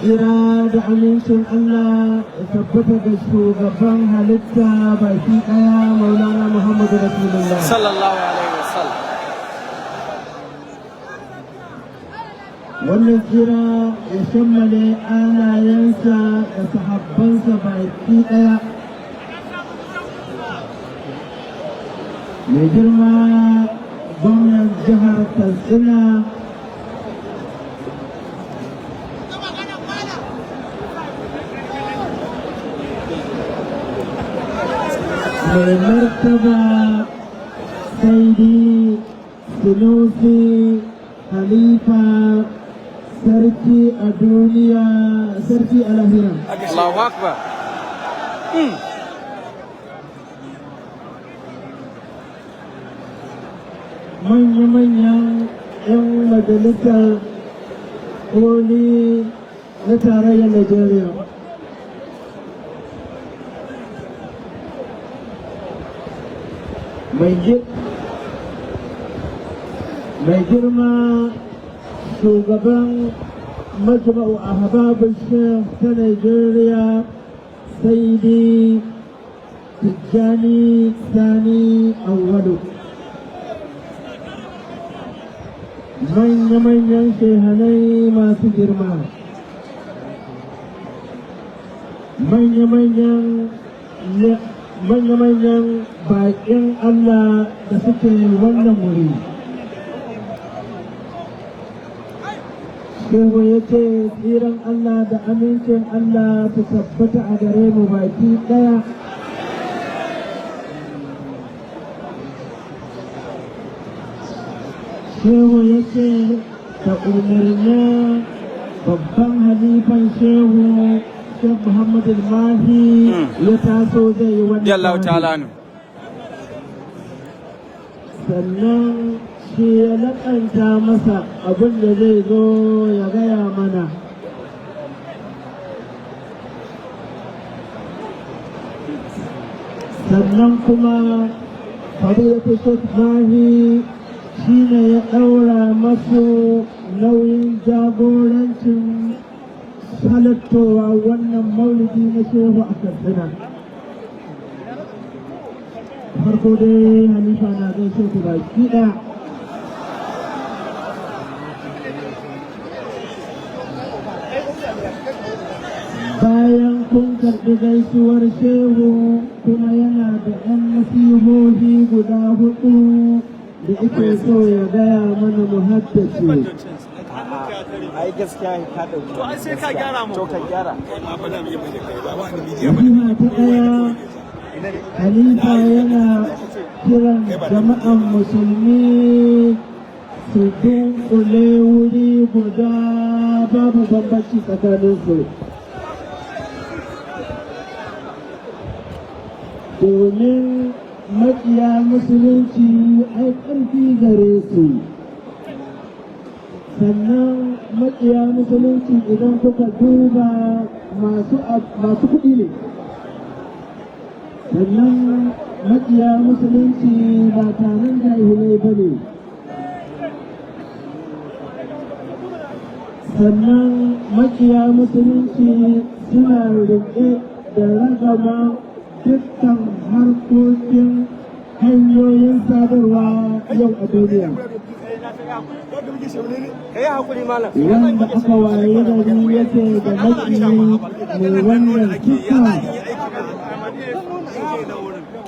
Tsira da amincin Allah ya tabbata ga shugaban halitta baki ɗaya, Maulana Muhammadu Rasulullah. صلى الله عليه وسلم. Wannan tsira ya shammale alayensa da sahabbansa baki ɗaya. Mai girma gwamnan jihar Katsina, mai martaba Saidi Sunusi Halifa, sarki a duniya, sarki a lahira. الله أكبر. Manya-manyan 'yan majalisar koli na tarayyar Najeriya, mai girma shugaban Majma'u Ahbabul Sheikh ta Najeriya, Saidi Tijjani Sani Awwalu, manya-manyan shehanai masu girma, manya-manyan baƙin Allah da suke wannan wuri. Shehu ya ce tsiran Allah da amincin Allah su tabbata a gare mu baki ɗaya. Shehu ya ce da umarnin babban halifan shehu, Sheikh Muhammad Mahi, ya taso zai yi wannan رضي الله jawabi. تعالى عنه. Sannan shi ya laƙanta masa abin da zai zo ya gaya mana. Sannan kuma Fadilatu Sheikh Mahi shi ne ya ɗaura masu nauyin jagorancin halattowa wannan maulidi na shehu a Katsina. Farko dai halifa na gaishe ku baki ɗaya. Bayan kun karɓi gaisuwar shehu, kuma yana da 'yan nasihohi guda hudu da ake so ya gaya mana mu haddace. Ai gaskiya ka dauki. To ai sai ka gyara mu. To ka gyara. Nasiha ta ɗaya, halifa yana kiran jama'an musulmi su dunkule wuri guda, babu bambanci tsakaninsu, domin maƙiya musulunci ai ƙarfi gare su. Sannan maƙiya musulunci, idan kuka duba, masu kuɗi ne. Sannan maƙiya musulunci ba taron jahilai ba ne. Sannan maƙiya musulunci suna riƙe da ragama dukkan harkokin hanyoyin sadarwa yau a duniya. Kai hakuri, malam. Wanda aka waye gari yake da maƙiyi mai wannan sifa,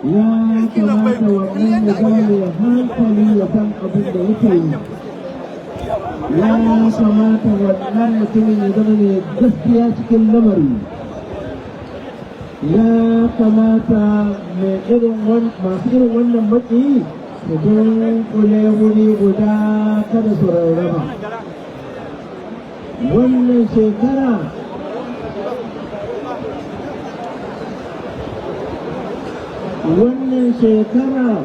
ya kamata wannan ya zama mai hankali, ya san abin da yake yi. Ya kamata wannan mutumin ya zama mai gaskiya cikin lamari. Ya kamata mai irin masu irin wannan maƙiyi su dunkule wuri guda, kada su rarraba. Wannan shekara Wannan shekara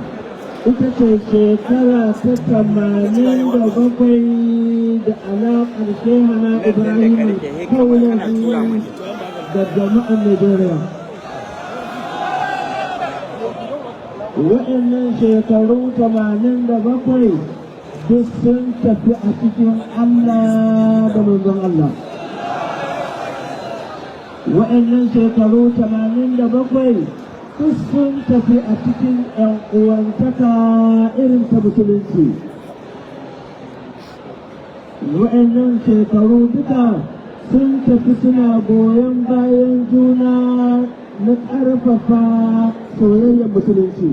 ita ce shekara ta 87 da alaƙar Shehana Ibrahim Kaulahi da jama'an Nigeria. Waɗannan shekaru 87 duk sun tafi a cikin Allah da manzon Allah. Waɗannan shekaru 87 duk sun tafi a cikin ‘yan uwantaka irin ta musulunci. Waɗannan shekaru duka sun tafi suna goyon bayan juna na ƙarfafa soyayyar musulunci.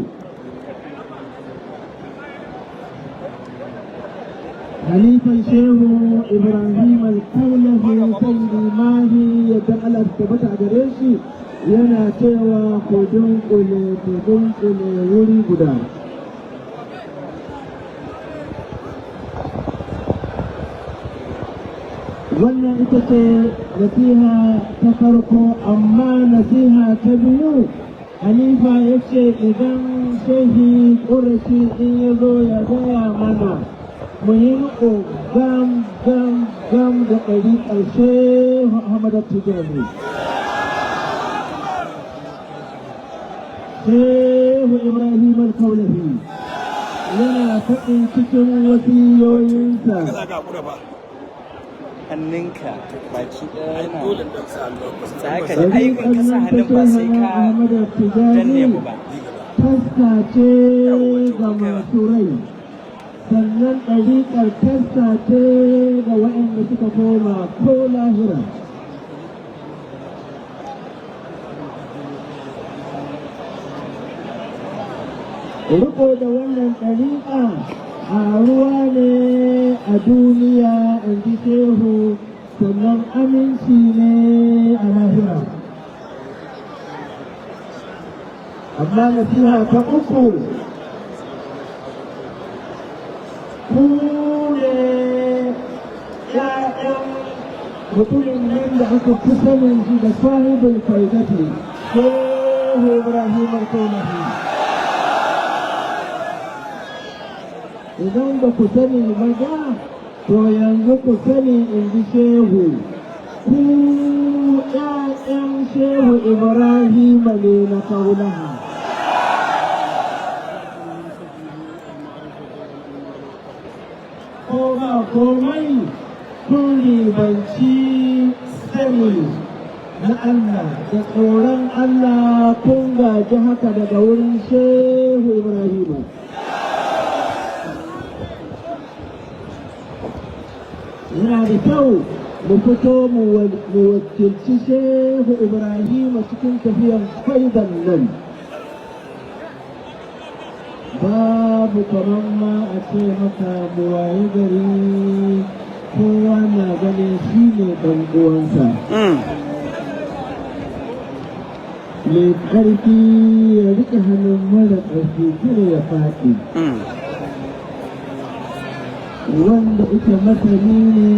Halifan Shehu Ibrahim Alkaulahi, Sayyidi Mahi, yadda Allah ta tabbata a gare shi, yana cewa ku dunkule, ku dunkule wuri guda. Wannan ita ce nasiha ta farko, amma nasiha ta biyu, Halifa ya ce idan Shehi Ƙurashi in ya zo ya gaya mana mu yi riƙo gam gam gam da ɗariƙar Shehu Ahmad Tijani. Shehu Ibrahim Al-Kaulahi yana faɗin cikin wasiyoyinsa. Hannunka baki ɗaya yana tsaya ka ji ai in ka sa hannun ba sai ka danne mu ba. Taska ce ga masu rai, sannan ɗariƙar taska ce ga waɗanda suka koma ko lahira. Riko da wannan ɗariƙa a ruwa ne a duniya, in ji Shehu, sannan aminci ne a lahira. Amma nasiha ta uku, ku ne ‘ya'yan mutumin nan da aka fi sanin shi da sahibul faidati, Shehu Ibrahim Alkaulahi. Idan ba ku sani ba da, to yanzu ku sani, in ji Shehu, ku ‘ya'yan Shehu Ibrahim ne na Kaulaha. Ko ba komai, kun ribanci sani na Allah da tsoron Allah, kun gaji haka daga wurin Shehu Ibrahim. Yana da kyau mu fito mu wakilci Shehu Ibrahim cikin tafiyan faidan nan. Babu kamar ma a ce maka mu waye gari kowa na ganin shi ne ɗan uwansa. Mai ƙarfi ya riƙe hannun mara ƙarfi kada ya faɗi. Wanda ita masani ne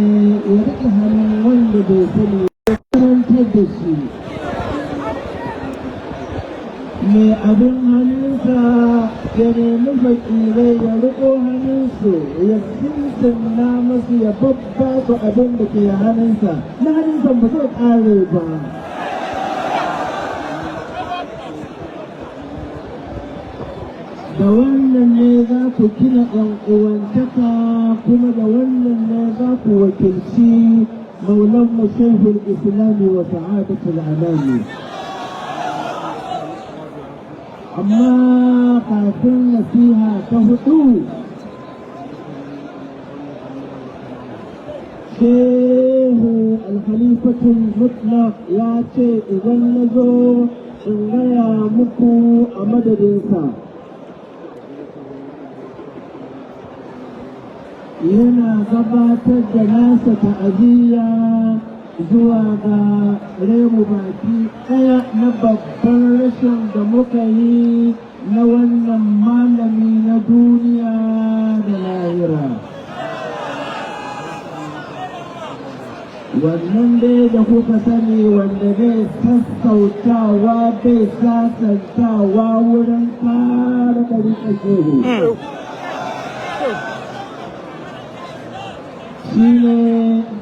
ya riƙe hannun wanda bai sani ya karantar da shi. Mai abin hannunsa ya nemi fakirai ya riƙo hannunsu ya sinsinna masu, ya babba su abin da ke hannunsa, na hannunsa ba zai ƙare ba. Da wannan ne za ku gina ‘yan uwantaka, kuma da wannan ne za ku wakilci Maulanmu Shehul Islami wa Sa'adatul Anami. Amma kafin nasiha ta hudu, Shehu Alkhalifatul Mutlaq ya ce idan na zo in gaya muku a madadinsa. Yana gabatar da nasa ta'aziyya zuwa ga remu baki ɗaya na babban rashin da muka yi na wannan malami na duniya da lahira. Wannan dai da kuka sani, wanda bai sassautawa, bai sasantawa wurin kare ɗariƙar Shehu, shi ne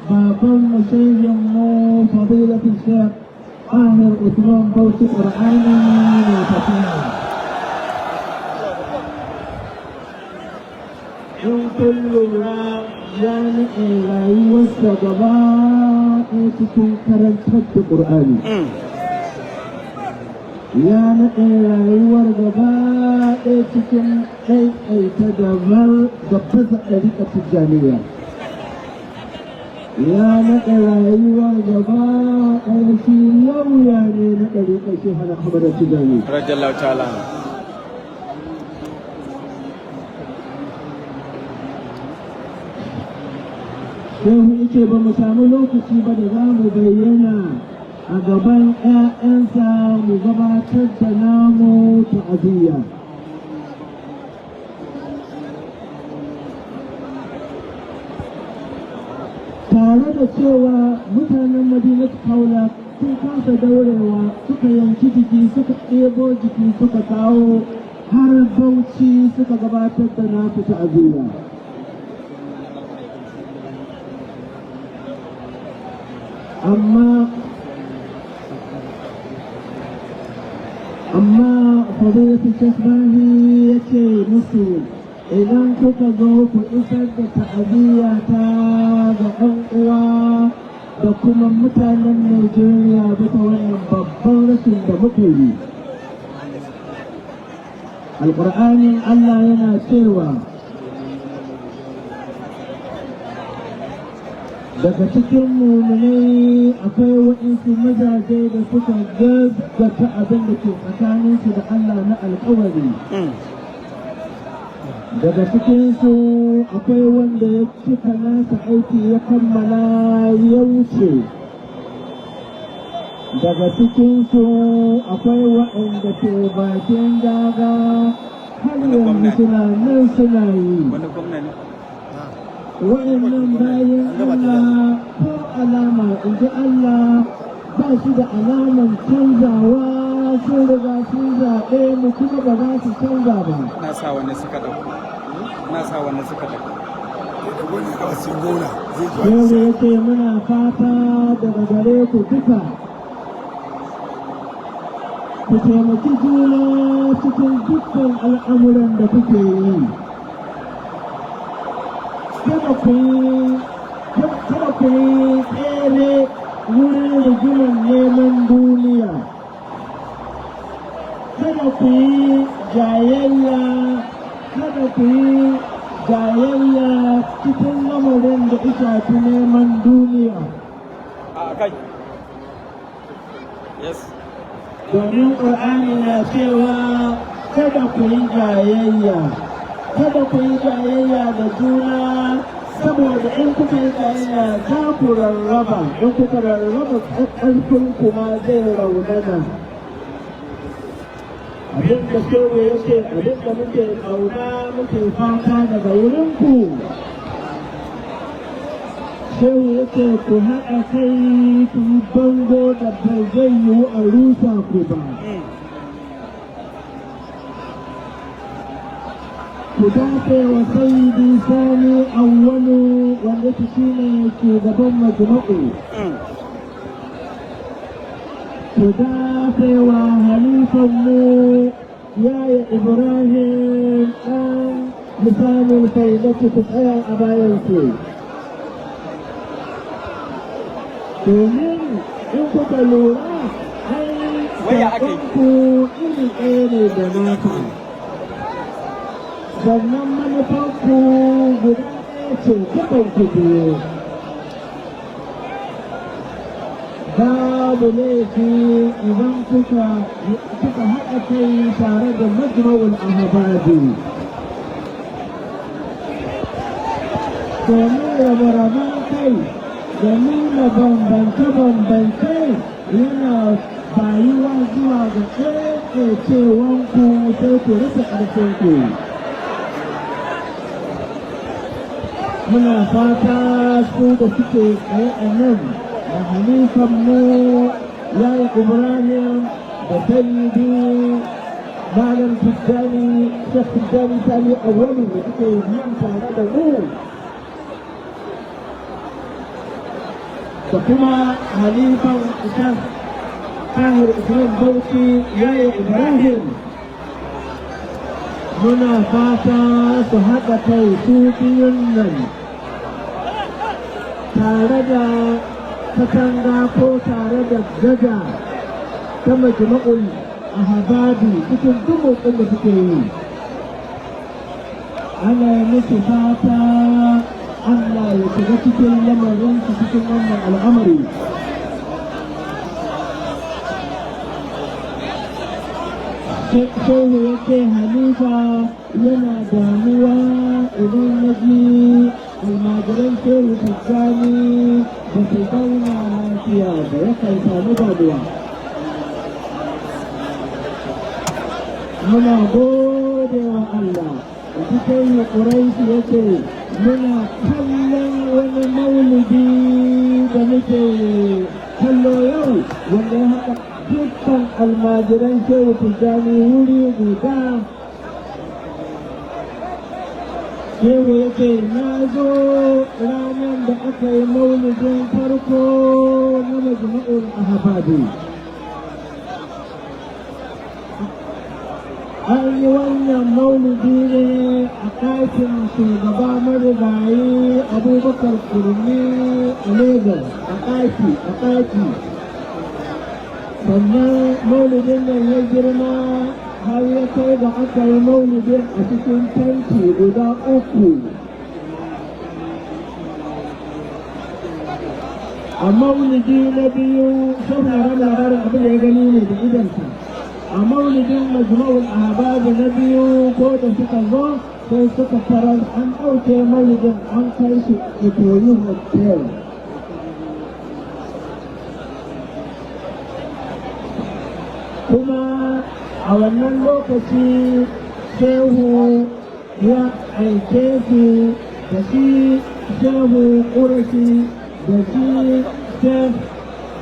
baban mu, shehinmu, Fadilatul Sheikh Tahir Usman Bauchi, Ƙur'ani mai tafiya. In kun lura, ya naɗe rayuwarsa gaba ɗaya cikin karantar da Ƙur'ani. Ya naɗe rayuwar gaba ɗaya cikin ɗaiɗaita da bar da baza ɗariƙar Tijjaniya. Ya naɗe rayuwar gaba ɗaya, shi lauya ne na ɗariƙar Shehu Ahmad Tijjani. Radiyallahu ta'ala anhu. Shehu ya ce ba mu samu lokaci ba da za mu bayyana a gaban 'ya'yansa mu gabatar da namu ta'aziyya. Tare da cewa mutanen Madinat Kaula sun kasa daurewa, suka yanki jiki, suka ɗebo jiki, suka kawo har Bauchi, suka gabatar da nasu ta'aziyya. Amma Fadilatul Sheikh Bahi ya ce musu, idan kuka zo, ku isar da ta'aziyya ta ga 'yan uwa da kuma mutanen Najeriya bisa wannan babban rashin da muka yi. Alƙur'anin Allah yana cewa daga cikin muminai akwai waɗansu mazaje da suka gaggata abin da ke tsakaninsu da Allah na alkawari. Daga cikinsu akwai wanda ya cika nasa aiki, ya kammala, ya wuce. Daga cikinsu akwai waɗanda ke bakin daga har yanzu, suna nan suna yi. Wani gwamna ne. Wa'annan bayan Allah, ko alama, in ji Allah, ba shi da alaman canzawa. Sun riga sun zaɓe mu, kuma ba za su canza ba. Na sa wani suka ɗauko. Na sa wani suka ɗauko. Yau ya ce muna fata daga gare ku duka, ku taimaki juna cikin dukkan al'amuran da kuke yi. Kada ku yi tsere wurin rigimar neman duniya. Kada ku yi jayayya, kada ku yi jayayya cikin lamarin da shafi neman duniya. A kai. Yes. Domin Ƙur'ani na cewa kada ku yi jayayya, kada ku yi jayayya da juna, saboda in kuka yi jayayya za ku rarraba, in kuka rarraba ƙarfin kuma zai raunana. Abin da Shehu ya ce, abin da muke ƙauna, muke fata daga wurinku, Shehu ya ce ku haɗa kai, ku yi bango da bai zai yiwu a rusa ku ba. Ku dafe wa Sayyidi Sani Awwalu, wanda shi ne shugaban majma'u. Ku dafe wa halifanmu, Yaya Ibrahim ɗan misalin faidatu, ku tsaya a bayansu. Domin in kuka lura, ai Waya aka yi? ku iri ɗaya ne da naku. Sannan manufanku guda ɗaya ce, dukan ku biyu. Babu laifi idan kuka haɗa kai tare da Majma'ul Ahbabi. Domin rabe-raben kai da nuna bambance-bambance yana bayuwa zuwa ga ɗaiɗaicewanku, sai ku rufe ƙarfinku. Muna fata su da suke tsaye a nan da halifan mu Yaya Ibrahim da Sayyidi Malam Tijjani, Shek Tijjani Sani Awali, da suke nan tare da mu, da kuma halifan Shek Tahir Usman Bauchi, Yaya Ibrahim, muna fata su haɗa kai su biyun nan tare da katanga ko tare da gada ta Majma'ul Ahbabi cikin duk motsin da suke yi. Ana musu fata Allah ya shiga cikin lamarinsu cikin wannan al'amari. Shehu ya ce halifa yana damuwa idan ya ji almajiran Shehu Tijjani ba su zauna lafiya ba, yakan samu damuwa. Muna gode wa Allah. Cikin Ƙuraishi ya ce muna kallon wani maulidi da muke kallo yau wanda ya haɗa dukkan almajiran Shehu Tijjani wuri guda. Shehu ya ce na zo ranar da aka yi maulidin farko na Majma'ul Ahbabi. An yi wannan maulidi ne a ɗakin shugaba marigayi Abubakar Kurmi a Lagos, a ɗaki a ɗaki. Sannan maulidin nan ya girma har ya kai da aka yi maulidin a cikin tanki guda uku. A maulidi na biyu, sauraron labarin abin da ya gani ne da idansa. A maulidin Majma'ul Ahbabu na biyu, ko da suka zo sai suka tarar an ɗauke maulidin an kai shi Ikoyi Hotel. Kuma a wannan lokaci Shehu ya aike su da shi Shehu Ƙurashi da shi Shek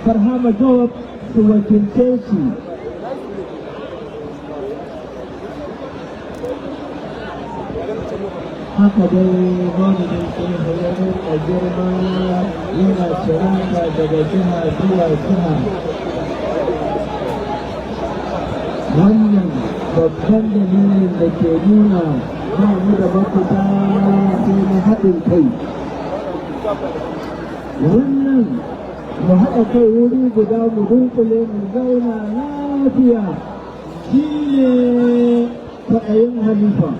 Barhama Job su wakilce shi. Haka dai maulidin Shehu ya rinka girma, yana cirata daga jiha zuwa jiha. Wannan babban dalilin da ke nuna ba mu da mafita sai na haɗin kai. Wannan mu haɗa kai wuri guda, mu dunkule, mu zauna lafiya, shi ne kwaɗayin halifa.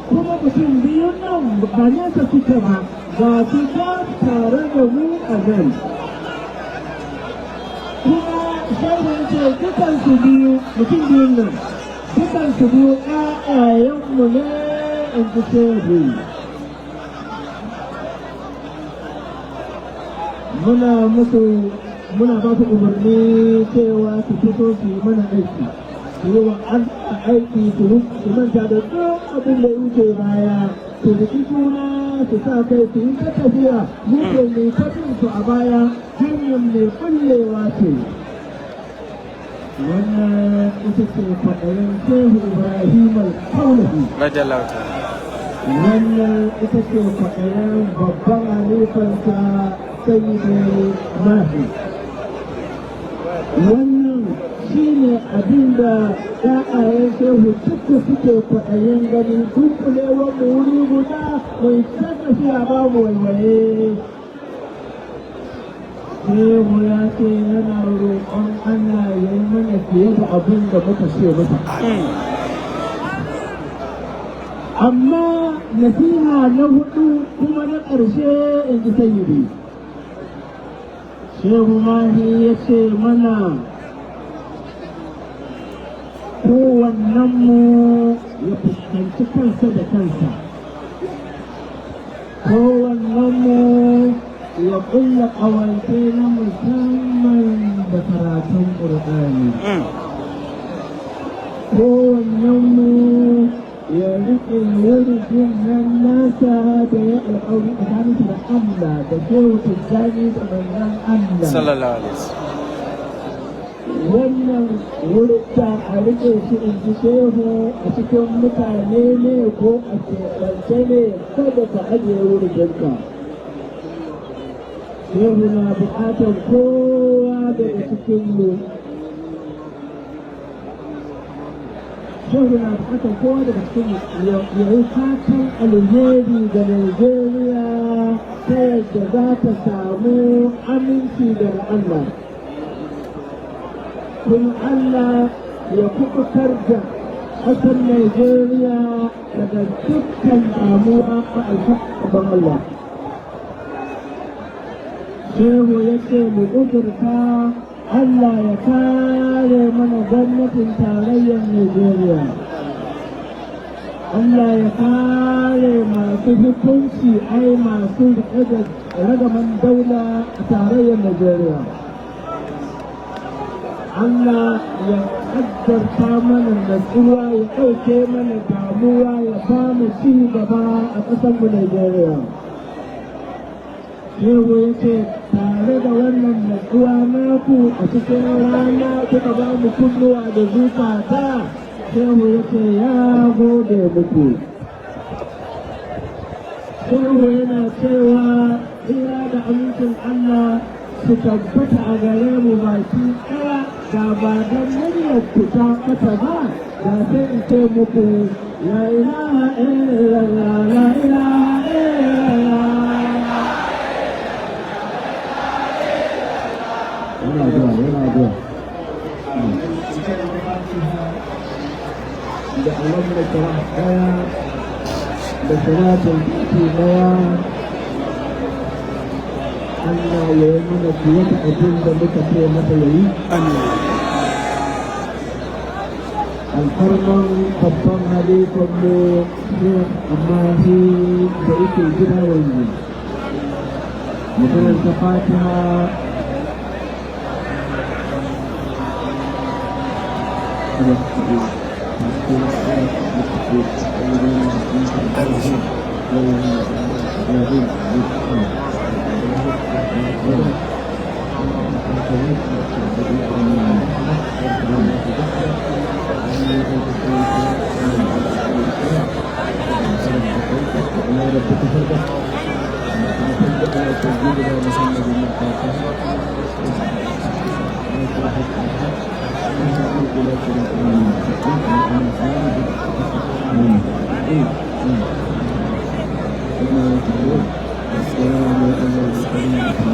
Kuma mutum biyun nan ba nesa suke ba, ga su tare da mu a nan. Kuma Shehu ce dukansu biyu, mutum biyun nan dukansu biyu ƴaƴayenmu ne, in ji Shehu. Muna musu, muna ba su umarni cewa su fito su yi mana aiki, su yi wa Allah aiki, su manta da duk abin da ya wuce baya, su riki juna, su sa kai su yi ta tafiya, mu ke mai ta bin su a baya, hanyar mai kullewa ce. Wannan ita ce kwaɗayin Shehu Ibrahim Al-Kaulahi. Radiyallahu ta'ala. Wannan ita ce kwaɗayin babban halifansa Sayyidi Mahi. Wannan shi ne abin da ‘ya'yayen Shehu duka suke kwaɗayin ganin dunkulewar mu wuri guda, mai ta tafiya babu waiwaye. Shehu ya ce yana roƙon Allah ya yi mana fiye da abin da muka ce masa. Amma nasiha na hudu kuma na ƙarshe, in ji Sayyidi. Shehu Mahi ya ce mana kowannenmu ya fuskanci kansa da kansa. Kowannenmu ya ƙulla ƙawance na musamman da karatun Ƙur'ani. Kowannenmu Ya riƙe wurin nan nasa da ya alƙawari tsakaninsa da Allah da Shehu Tijjani da manzon Allah. Sallallahu alaihi wasallam. Wannan wurta a riƙe shi, in ji Shehu, a cikin mutane ne ko a keɓance ne, kada ka ajiye wurinka. Shehu na buƙatar kowa daga cikinmu. Shehu na buƙatar kowa daga cikinmu ya yi fatan alheri ga Najeriya ta yadda za ta samu aminci daga Allah, kuma Allah ya kubutar da ƙasar Najeriya daga dukkan damuwa a alfahaban Allah. Shehu ya ce mu ƙudurta Allah ya kare mana gwamnatin tarayyar Najeriya. Allah ya kare masu hukunci, ai masu riƙe da ragaman daula a tarayyar Najeriya. Allah ya ƙaddarta mana natsuwa, ya ɗauke mana damuwa, ya ba mu ci gaba a ƙasarmu Najeriya. Shehu ya ce tare da wannan natsuwa naku a cikin rana kuka ba mu kunnuwa da zukata, Shehu ya ce ya gode muku. Shehu yana cewa tsira da amincin Allah su tabbata a gare mu baki ɗaya. Da ba don muryar ku ta ɓata ba, da sai in ce muku la ilaha illallah, la ilaha illallah. Yana zuwa, yana zuwa. Da alam na ɗaya da salatul fati ɗaya, Allah ya yi mana fiye da abin da muka ce masa ya yi. Alfarman babban halifan mu Sheikh Amahi da yake gida yanzu. Mu karanta Fatiha.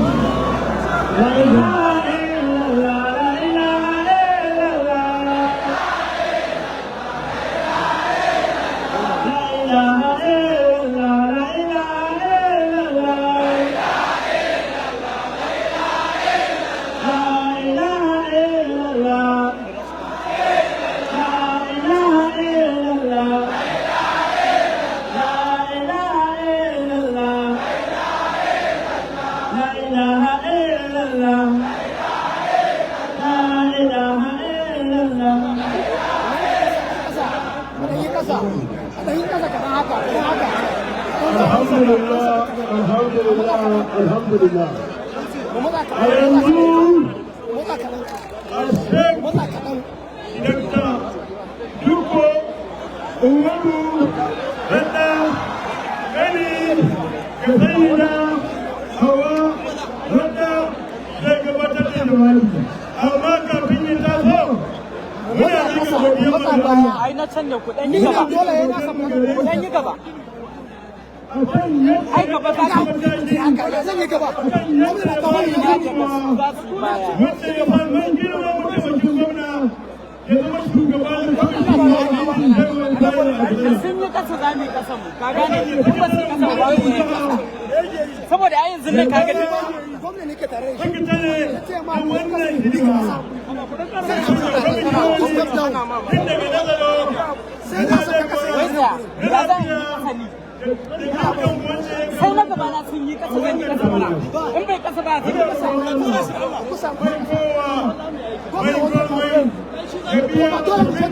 لا إله إلا الله، لا إله إلا الله، لا إله إلا الله، لا إله إلا الله، لا إله إلا الله، لا إله إلا الله، لا إله إلا الله، لا إله إلا الله، لا إله إلا الله. Alhamdulillah, alhamdulillah, alhamdulillah. A yanzu a Sheikh Dr. Dikko Umaru Radda, ƙani ga Sayyida Hawa Radda, zai gabatar da jawabi. Amma kafin ya taso, muna miƙa godiyar mu ga Allah. Ai na can ne, ku dan yi gaba, ku dan yi gaba. Akan yadda Ai gaba za ka Zan yi gaba. akan yadda ya ba da gudunmawa za su baya. Wanda ya ba mai girma mataimakin gwamna ya zama shugaba na kwamitin. Sun yi kasa, za mu yi kasa mu, ka gane? In ba su yi kasa ba, mu yi kasa, saboda ai yanzu nan ka gani. Gwamna ne ke tare da shi. Sakatare na wannan hidima tun daga nazaro Sai na saka kasa. Wai tsaya, ya za a yi kasa ni? Da dukkan wanda ya Sai na gaba na sun yi kasa, zan yi kasa mana. In bai kasa ba, zan yi kasa. Bai kowa bai komai ya biya dukkanin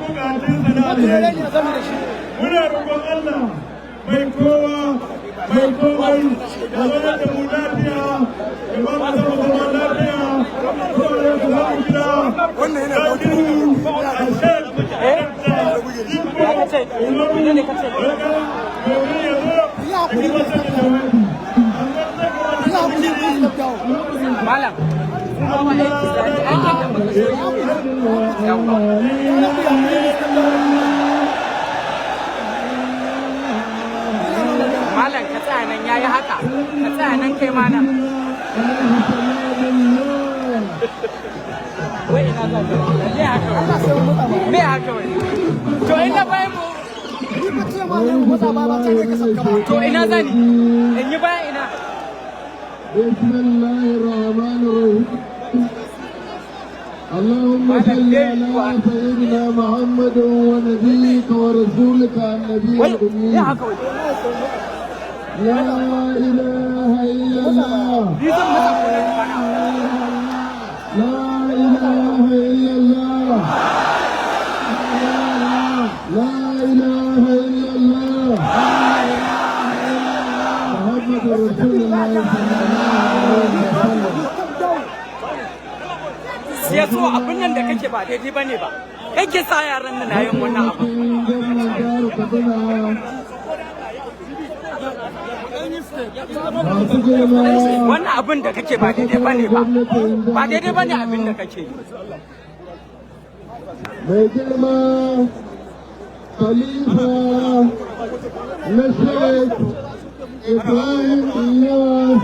bukatunsa na. Alheri. Muna roƙon Allah mai kowa mai komai da zama da mu lafiya, ya ba mu zama lafiya. Saboda haka za mu kira Zakiru Ashek Ya kace menene kace? Domin ya zo ya gabatar da jawabi. Amma zai gabatar da Malam, kuma ma aiki zaki aikin da muka so yi kenan. Yawwa. Malam, ka tsaya nan, yayi haka. Ka tsaya nan kai ma nan. Wai ina za ka? Me haka wai? Me haka wai? To ina bayan mu. To ina zani? In yi baya ina. بسم الله الرحمن الرحيم. اللهم صل على سيدنا محمد ونبيك ورسولك النبي Wai الأمي. me haka wai? لا إله إلا الله. Ni zan matsa ko nan bana. لا إله إلا الله. لا إله إلا الله. محمد رسول الله صلى الله عليه وسلم. Sai so abin nan da kake ba daidai bane ba. Kake sa yaran nan na yin wannan abu. Gwamnan jihar Katsina, masu girma Wannan abin da kake ba daidai bane ba. Ba daidai bane abin da kake yi. Mai girma Khalifa na Sheikh Ibrahim Inyas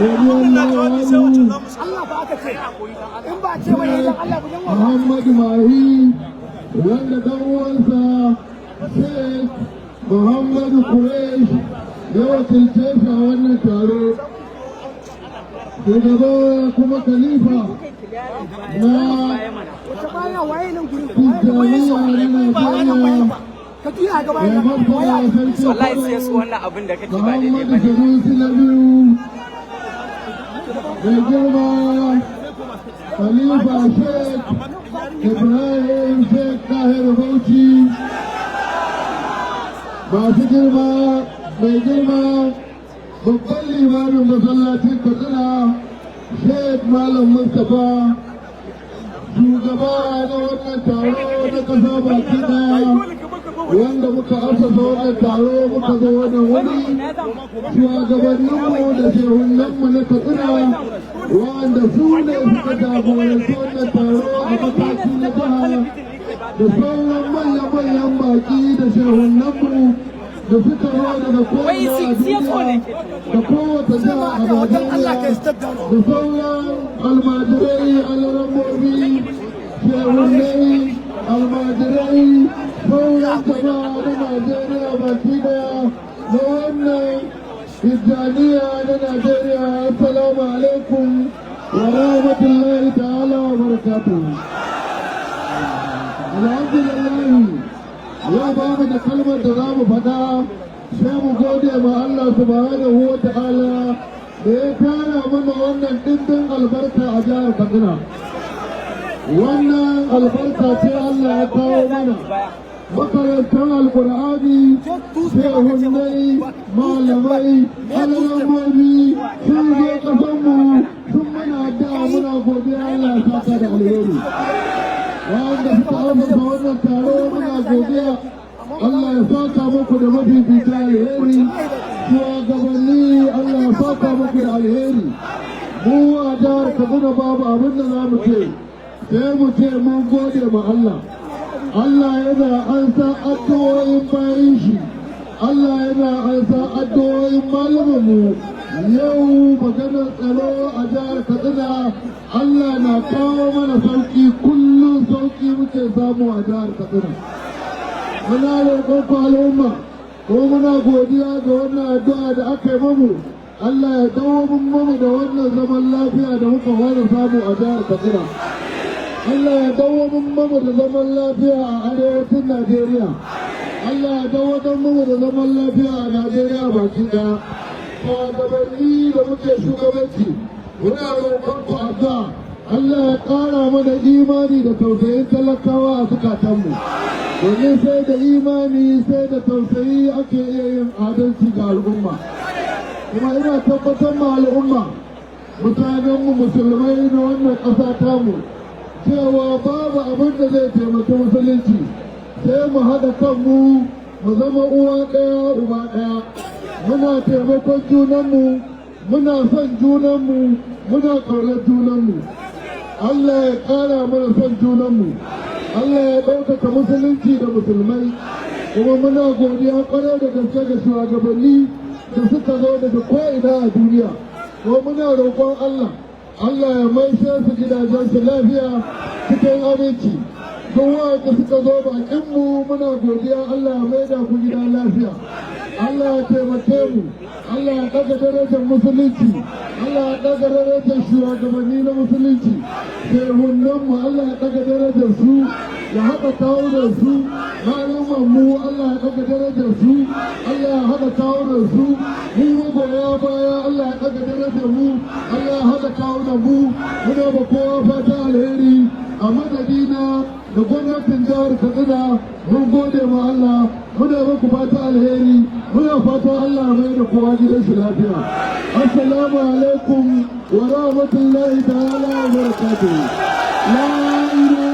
radiyallahu anhu, Muhammad Mahi, wanda dan uwansa Sheikh Muhammadu Quraish ya wakilce shi a wannan taro, shugaba kuma khalifa na Tijjaniya na Najeriya, mai martaba Sarki Wallahi sai su wannan abin da kake ba daidai Muhammadu bane. Sanusi na biyu, mai girma Khalifa Sheikh Ibrahim Sheikh Tahir Bauchi, masu girma, mai girma babban limamin masallacin Katsina, Sheikh Malam Mustapha, shugaba na wannan taro na kasa baki daya, wanda muka asasa wannan taro muka zo wannan wuri, shugabanninmu da shehunanmu na Katsina, wanda su ne suka jagoranci wannan taro a mataki na jiha, da sauran manya-manyan baki da shehunanmu da suka zo daga Wai ko'ina a siya so ne duniya ke. Da kowace jiha a Najeriya, da sauran almajirai, alarammomi, shehunai, almajirai, sauran jama'a na Najeriya baki daya na wannan Tijjaniya na Najeriya, assalamu alaikum wa rahmatullahi ta'ala wa barakatuhu. Alhamdulillah, ya ba mu da kalmar da za mu faɗa sai mu gode ma Allah subhanahu wa ta'ala da ya tara mana wannan ɗimbin albarka a jihar Katsina. Wannan albarka ce Allah ya kawo mana. Makarantar Alkur'ani, shehunai, malamai, alarammomi sun zo ƙasanmu sun mana addu'a, muna godiya, Allah ya saka da alheri. Wanda suka amsa wannan taro, muna godiya, Allah ya saka muku da mafifita alheri. Shugabanni, Allah ya saka muku da alheri. Mu a jihar Kaduna babu abin da za mu ce sai mu ce mun gode ma Allah. Allah yana ansa addu'o'in bayin shi, Allah yana ansa addu'o'in malumanmu. Yau maganar tsaro a jihar Katsina, Allah na kawo mana sauki, kullum sauki muke samu a jihar Katsina. Muna roƙon ku al'umma, ko muna godiya ga wannan addu'a da aka yi mamu. Allah ya dawo mamu da wannan zaman lafiya da muka fara samu a jihar Katsina. Allah ya dawo mamu da zaman lafiya a arewacin Najeriya. Allah ya dawo mamu da zaman lafiya a Najeriya baki ɗaya. Shugabanni da muke shugabanci, muna roƙon ku addu'a. Allah ya ƙara mana imani da tausayin talakawa a zukatanmu. Domin sai da imani, sai da tausayi ake iya yin adalci ga al'umma. Kuma ina tabbatar ma al'umma, mutanenmu musulmai na wannan ƙasa tamu, cewa babu abin da zai taimaki musulunci sai mu haɗa kanmu, mu zama uwa ɗaya uba ɗaya, muna taimakon junanmu, muna son junanmu, muna ƙaunar junanmu. Allah ya ƙara mana son junanmu. Allah ya ɗaukaka musulunci da musulmai. Kuma muna godiya ƙwarai da gaske ga shugabanni da suka zo daga ko'ina a duniya. Kuma muna roƙon Allah, Allah ya maishe su gidajensu lafiya cikin aminci. Duk wanda suka zo bakinmu, muna godiya, Allah ya maida ku gida lafiya. Allah ya taimake mu. Allah ya ɗaga darajar musulunci. Allah ya ɗaga darajar shugabanni na musulunci, shehunanmu, Allah ya ɗaga darajar su, ya haɗa kawunan su. Maluman mu, Allah ya ɗaga darajar su, Allah ya haɗa kawunan su. Mu magoya baya, Allah ya ɗaga darajar mu, Allah ya haɗa kawunan mu. Muna ba kowa fata alheri. A madadina da gwamnatin jihar Katsina, mun gode ma Allah, muna muku fata alheri, muna fatan Allah mai da kowa gidan shi lafiya. Assalamu alaikum wa rahmatullahi ta'ala wa barakatuhu. La ilaha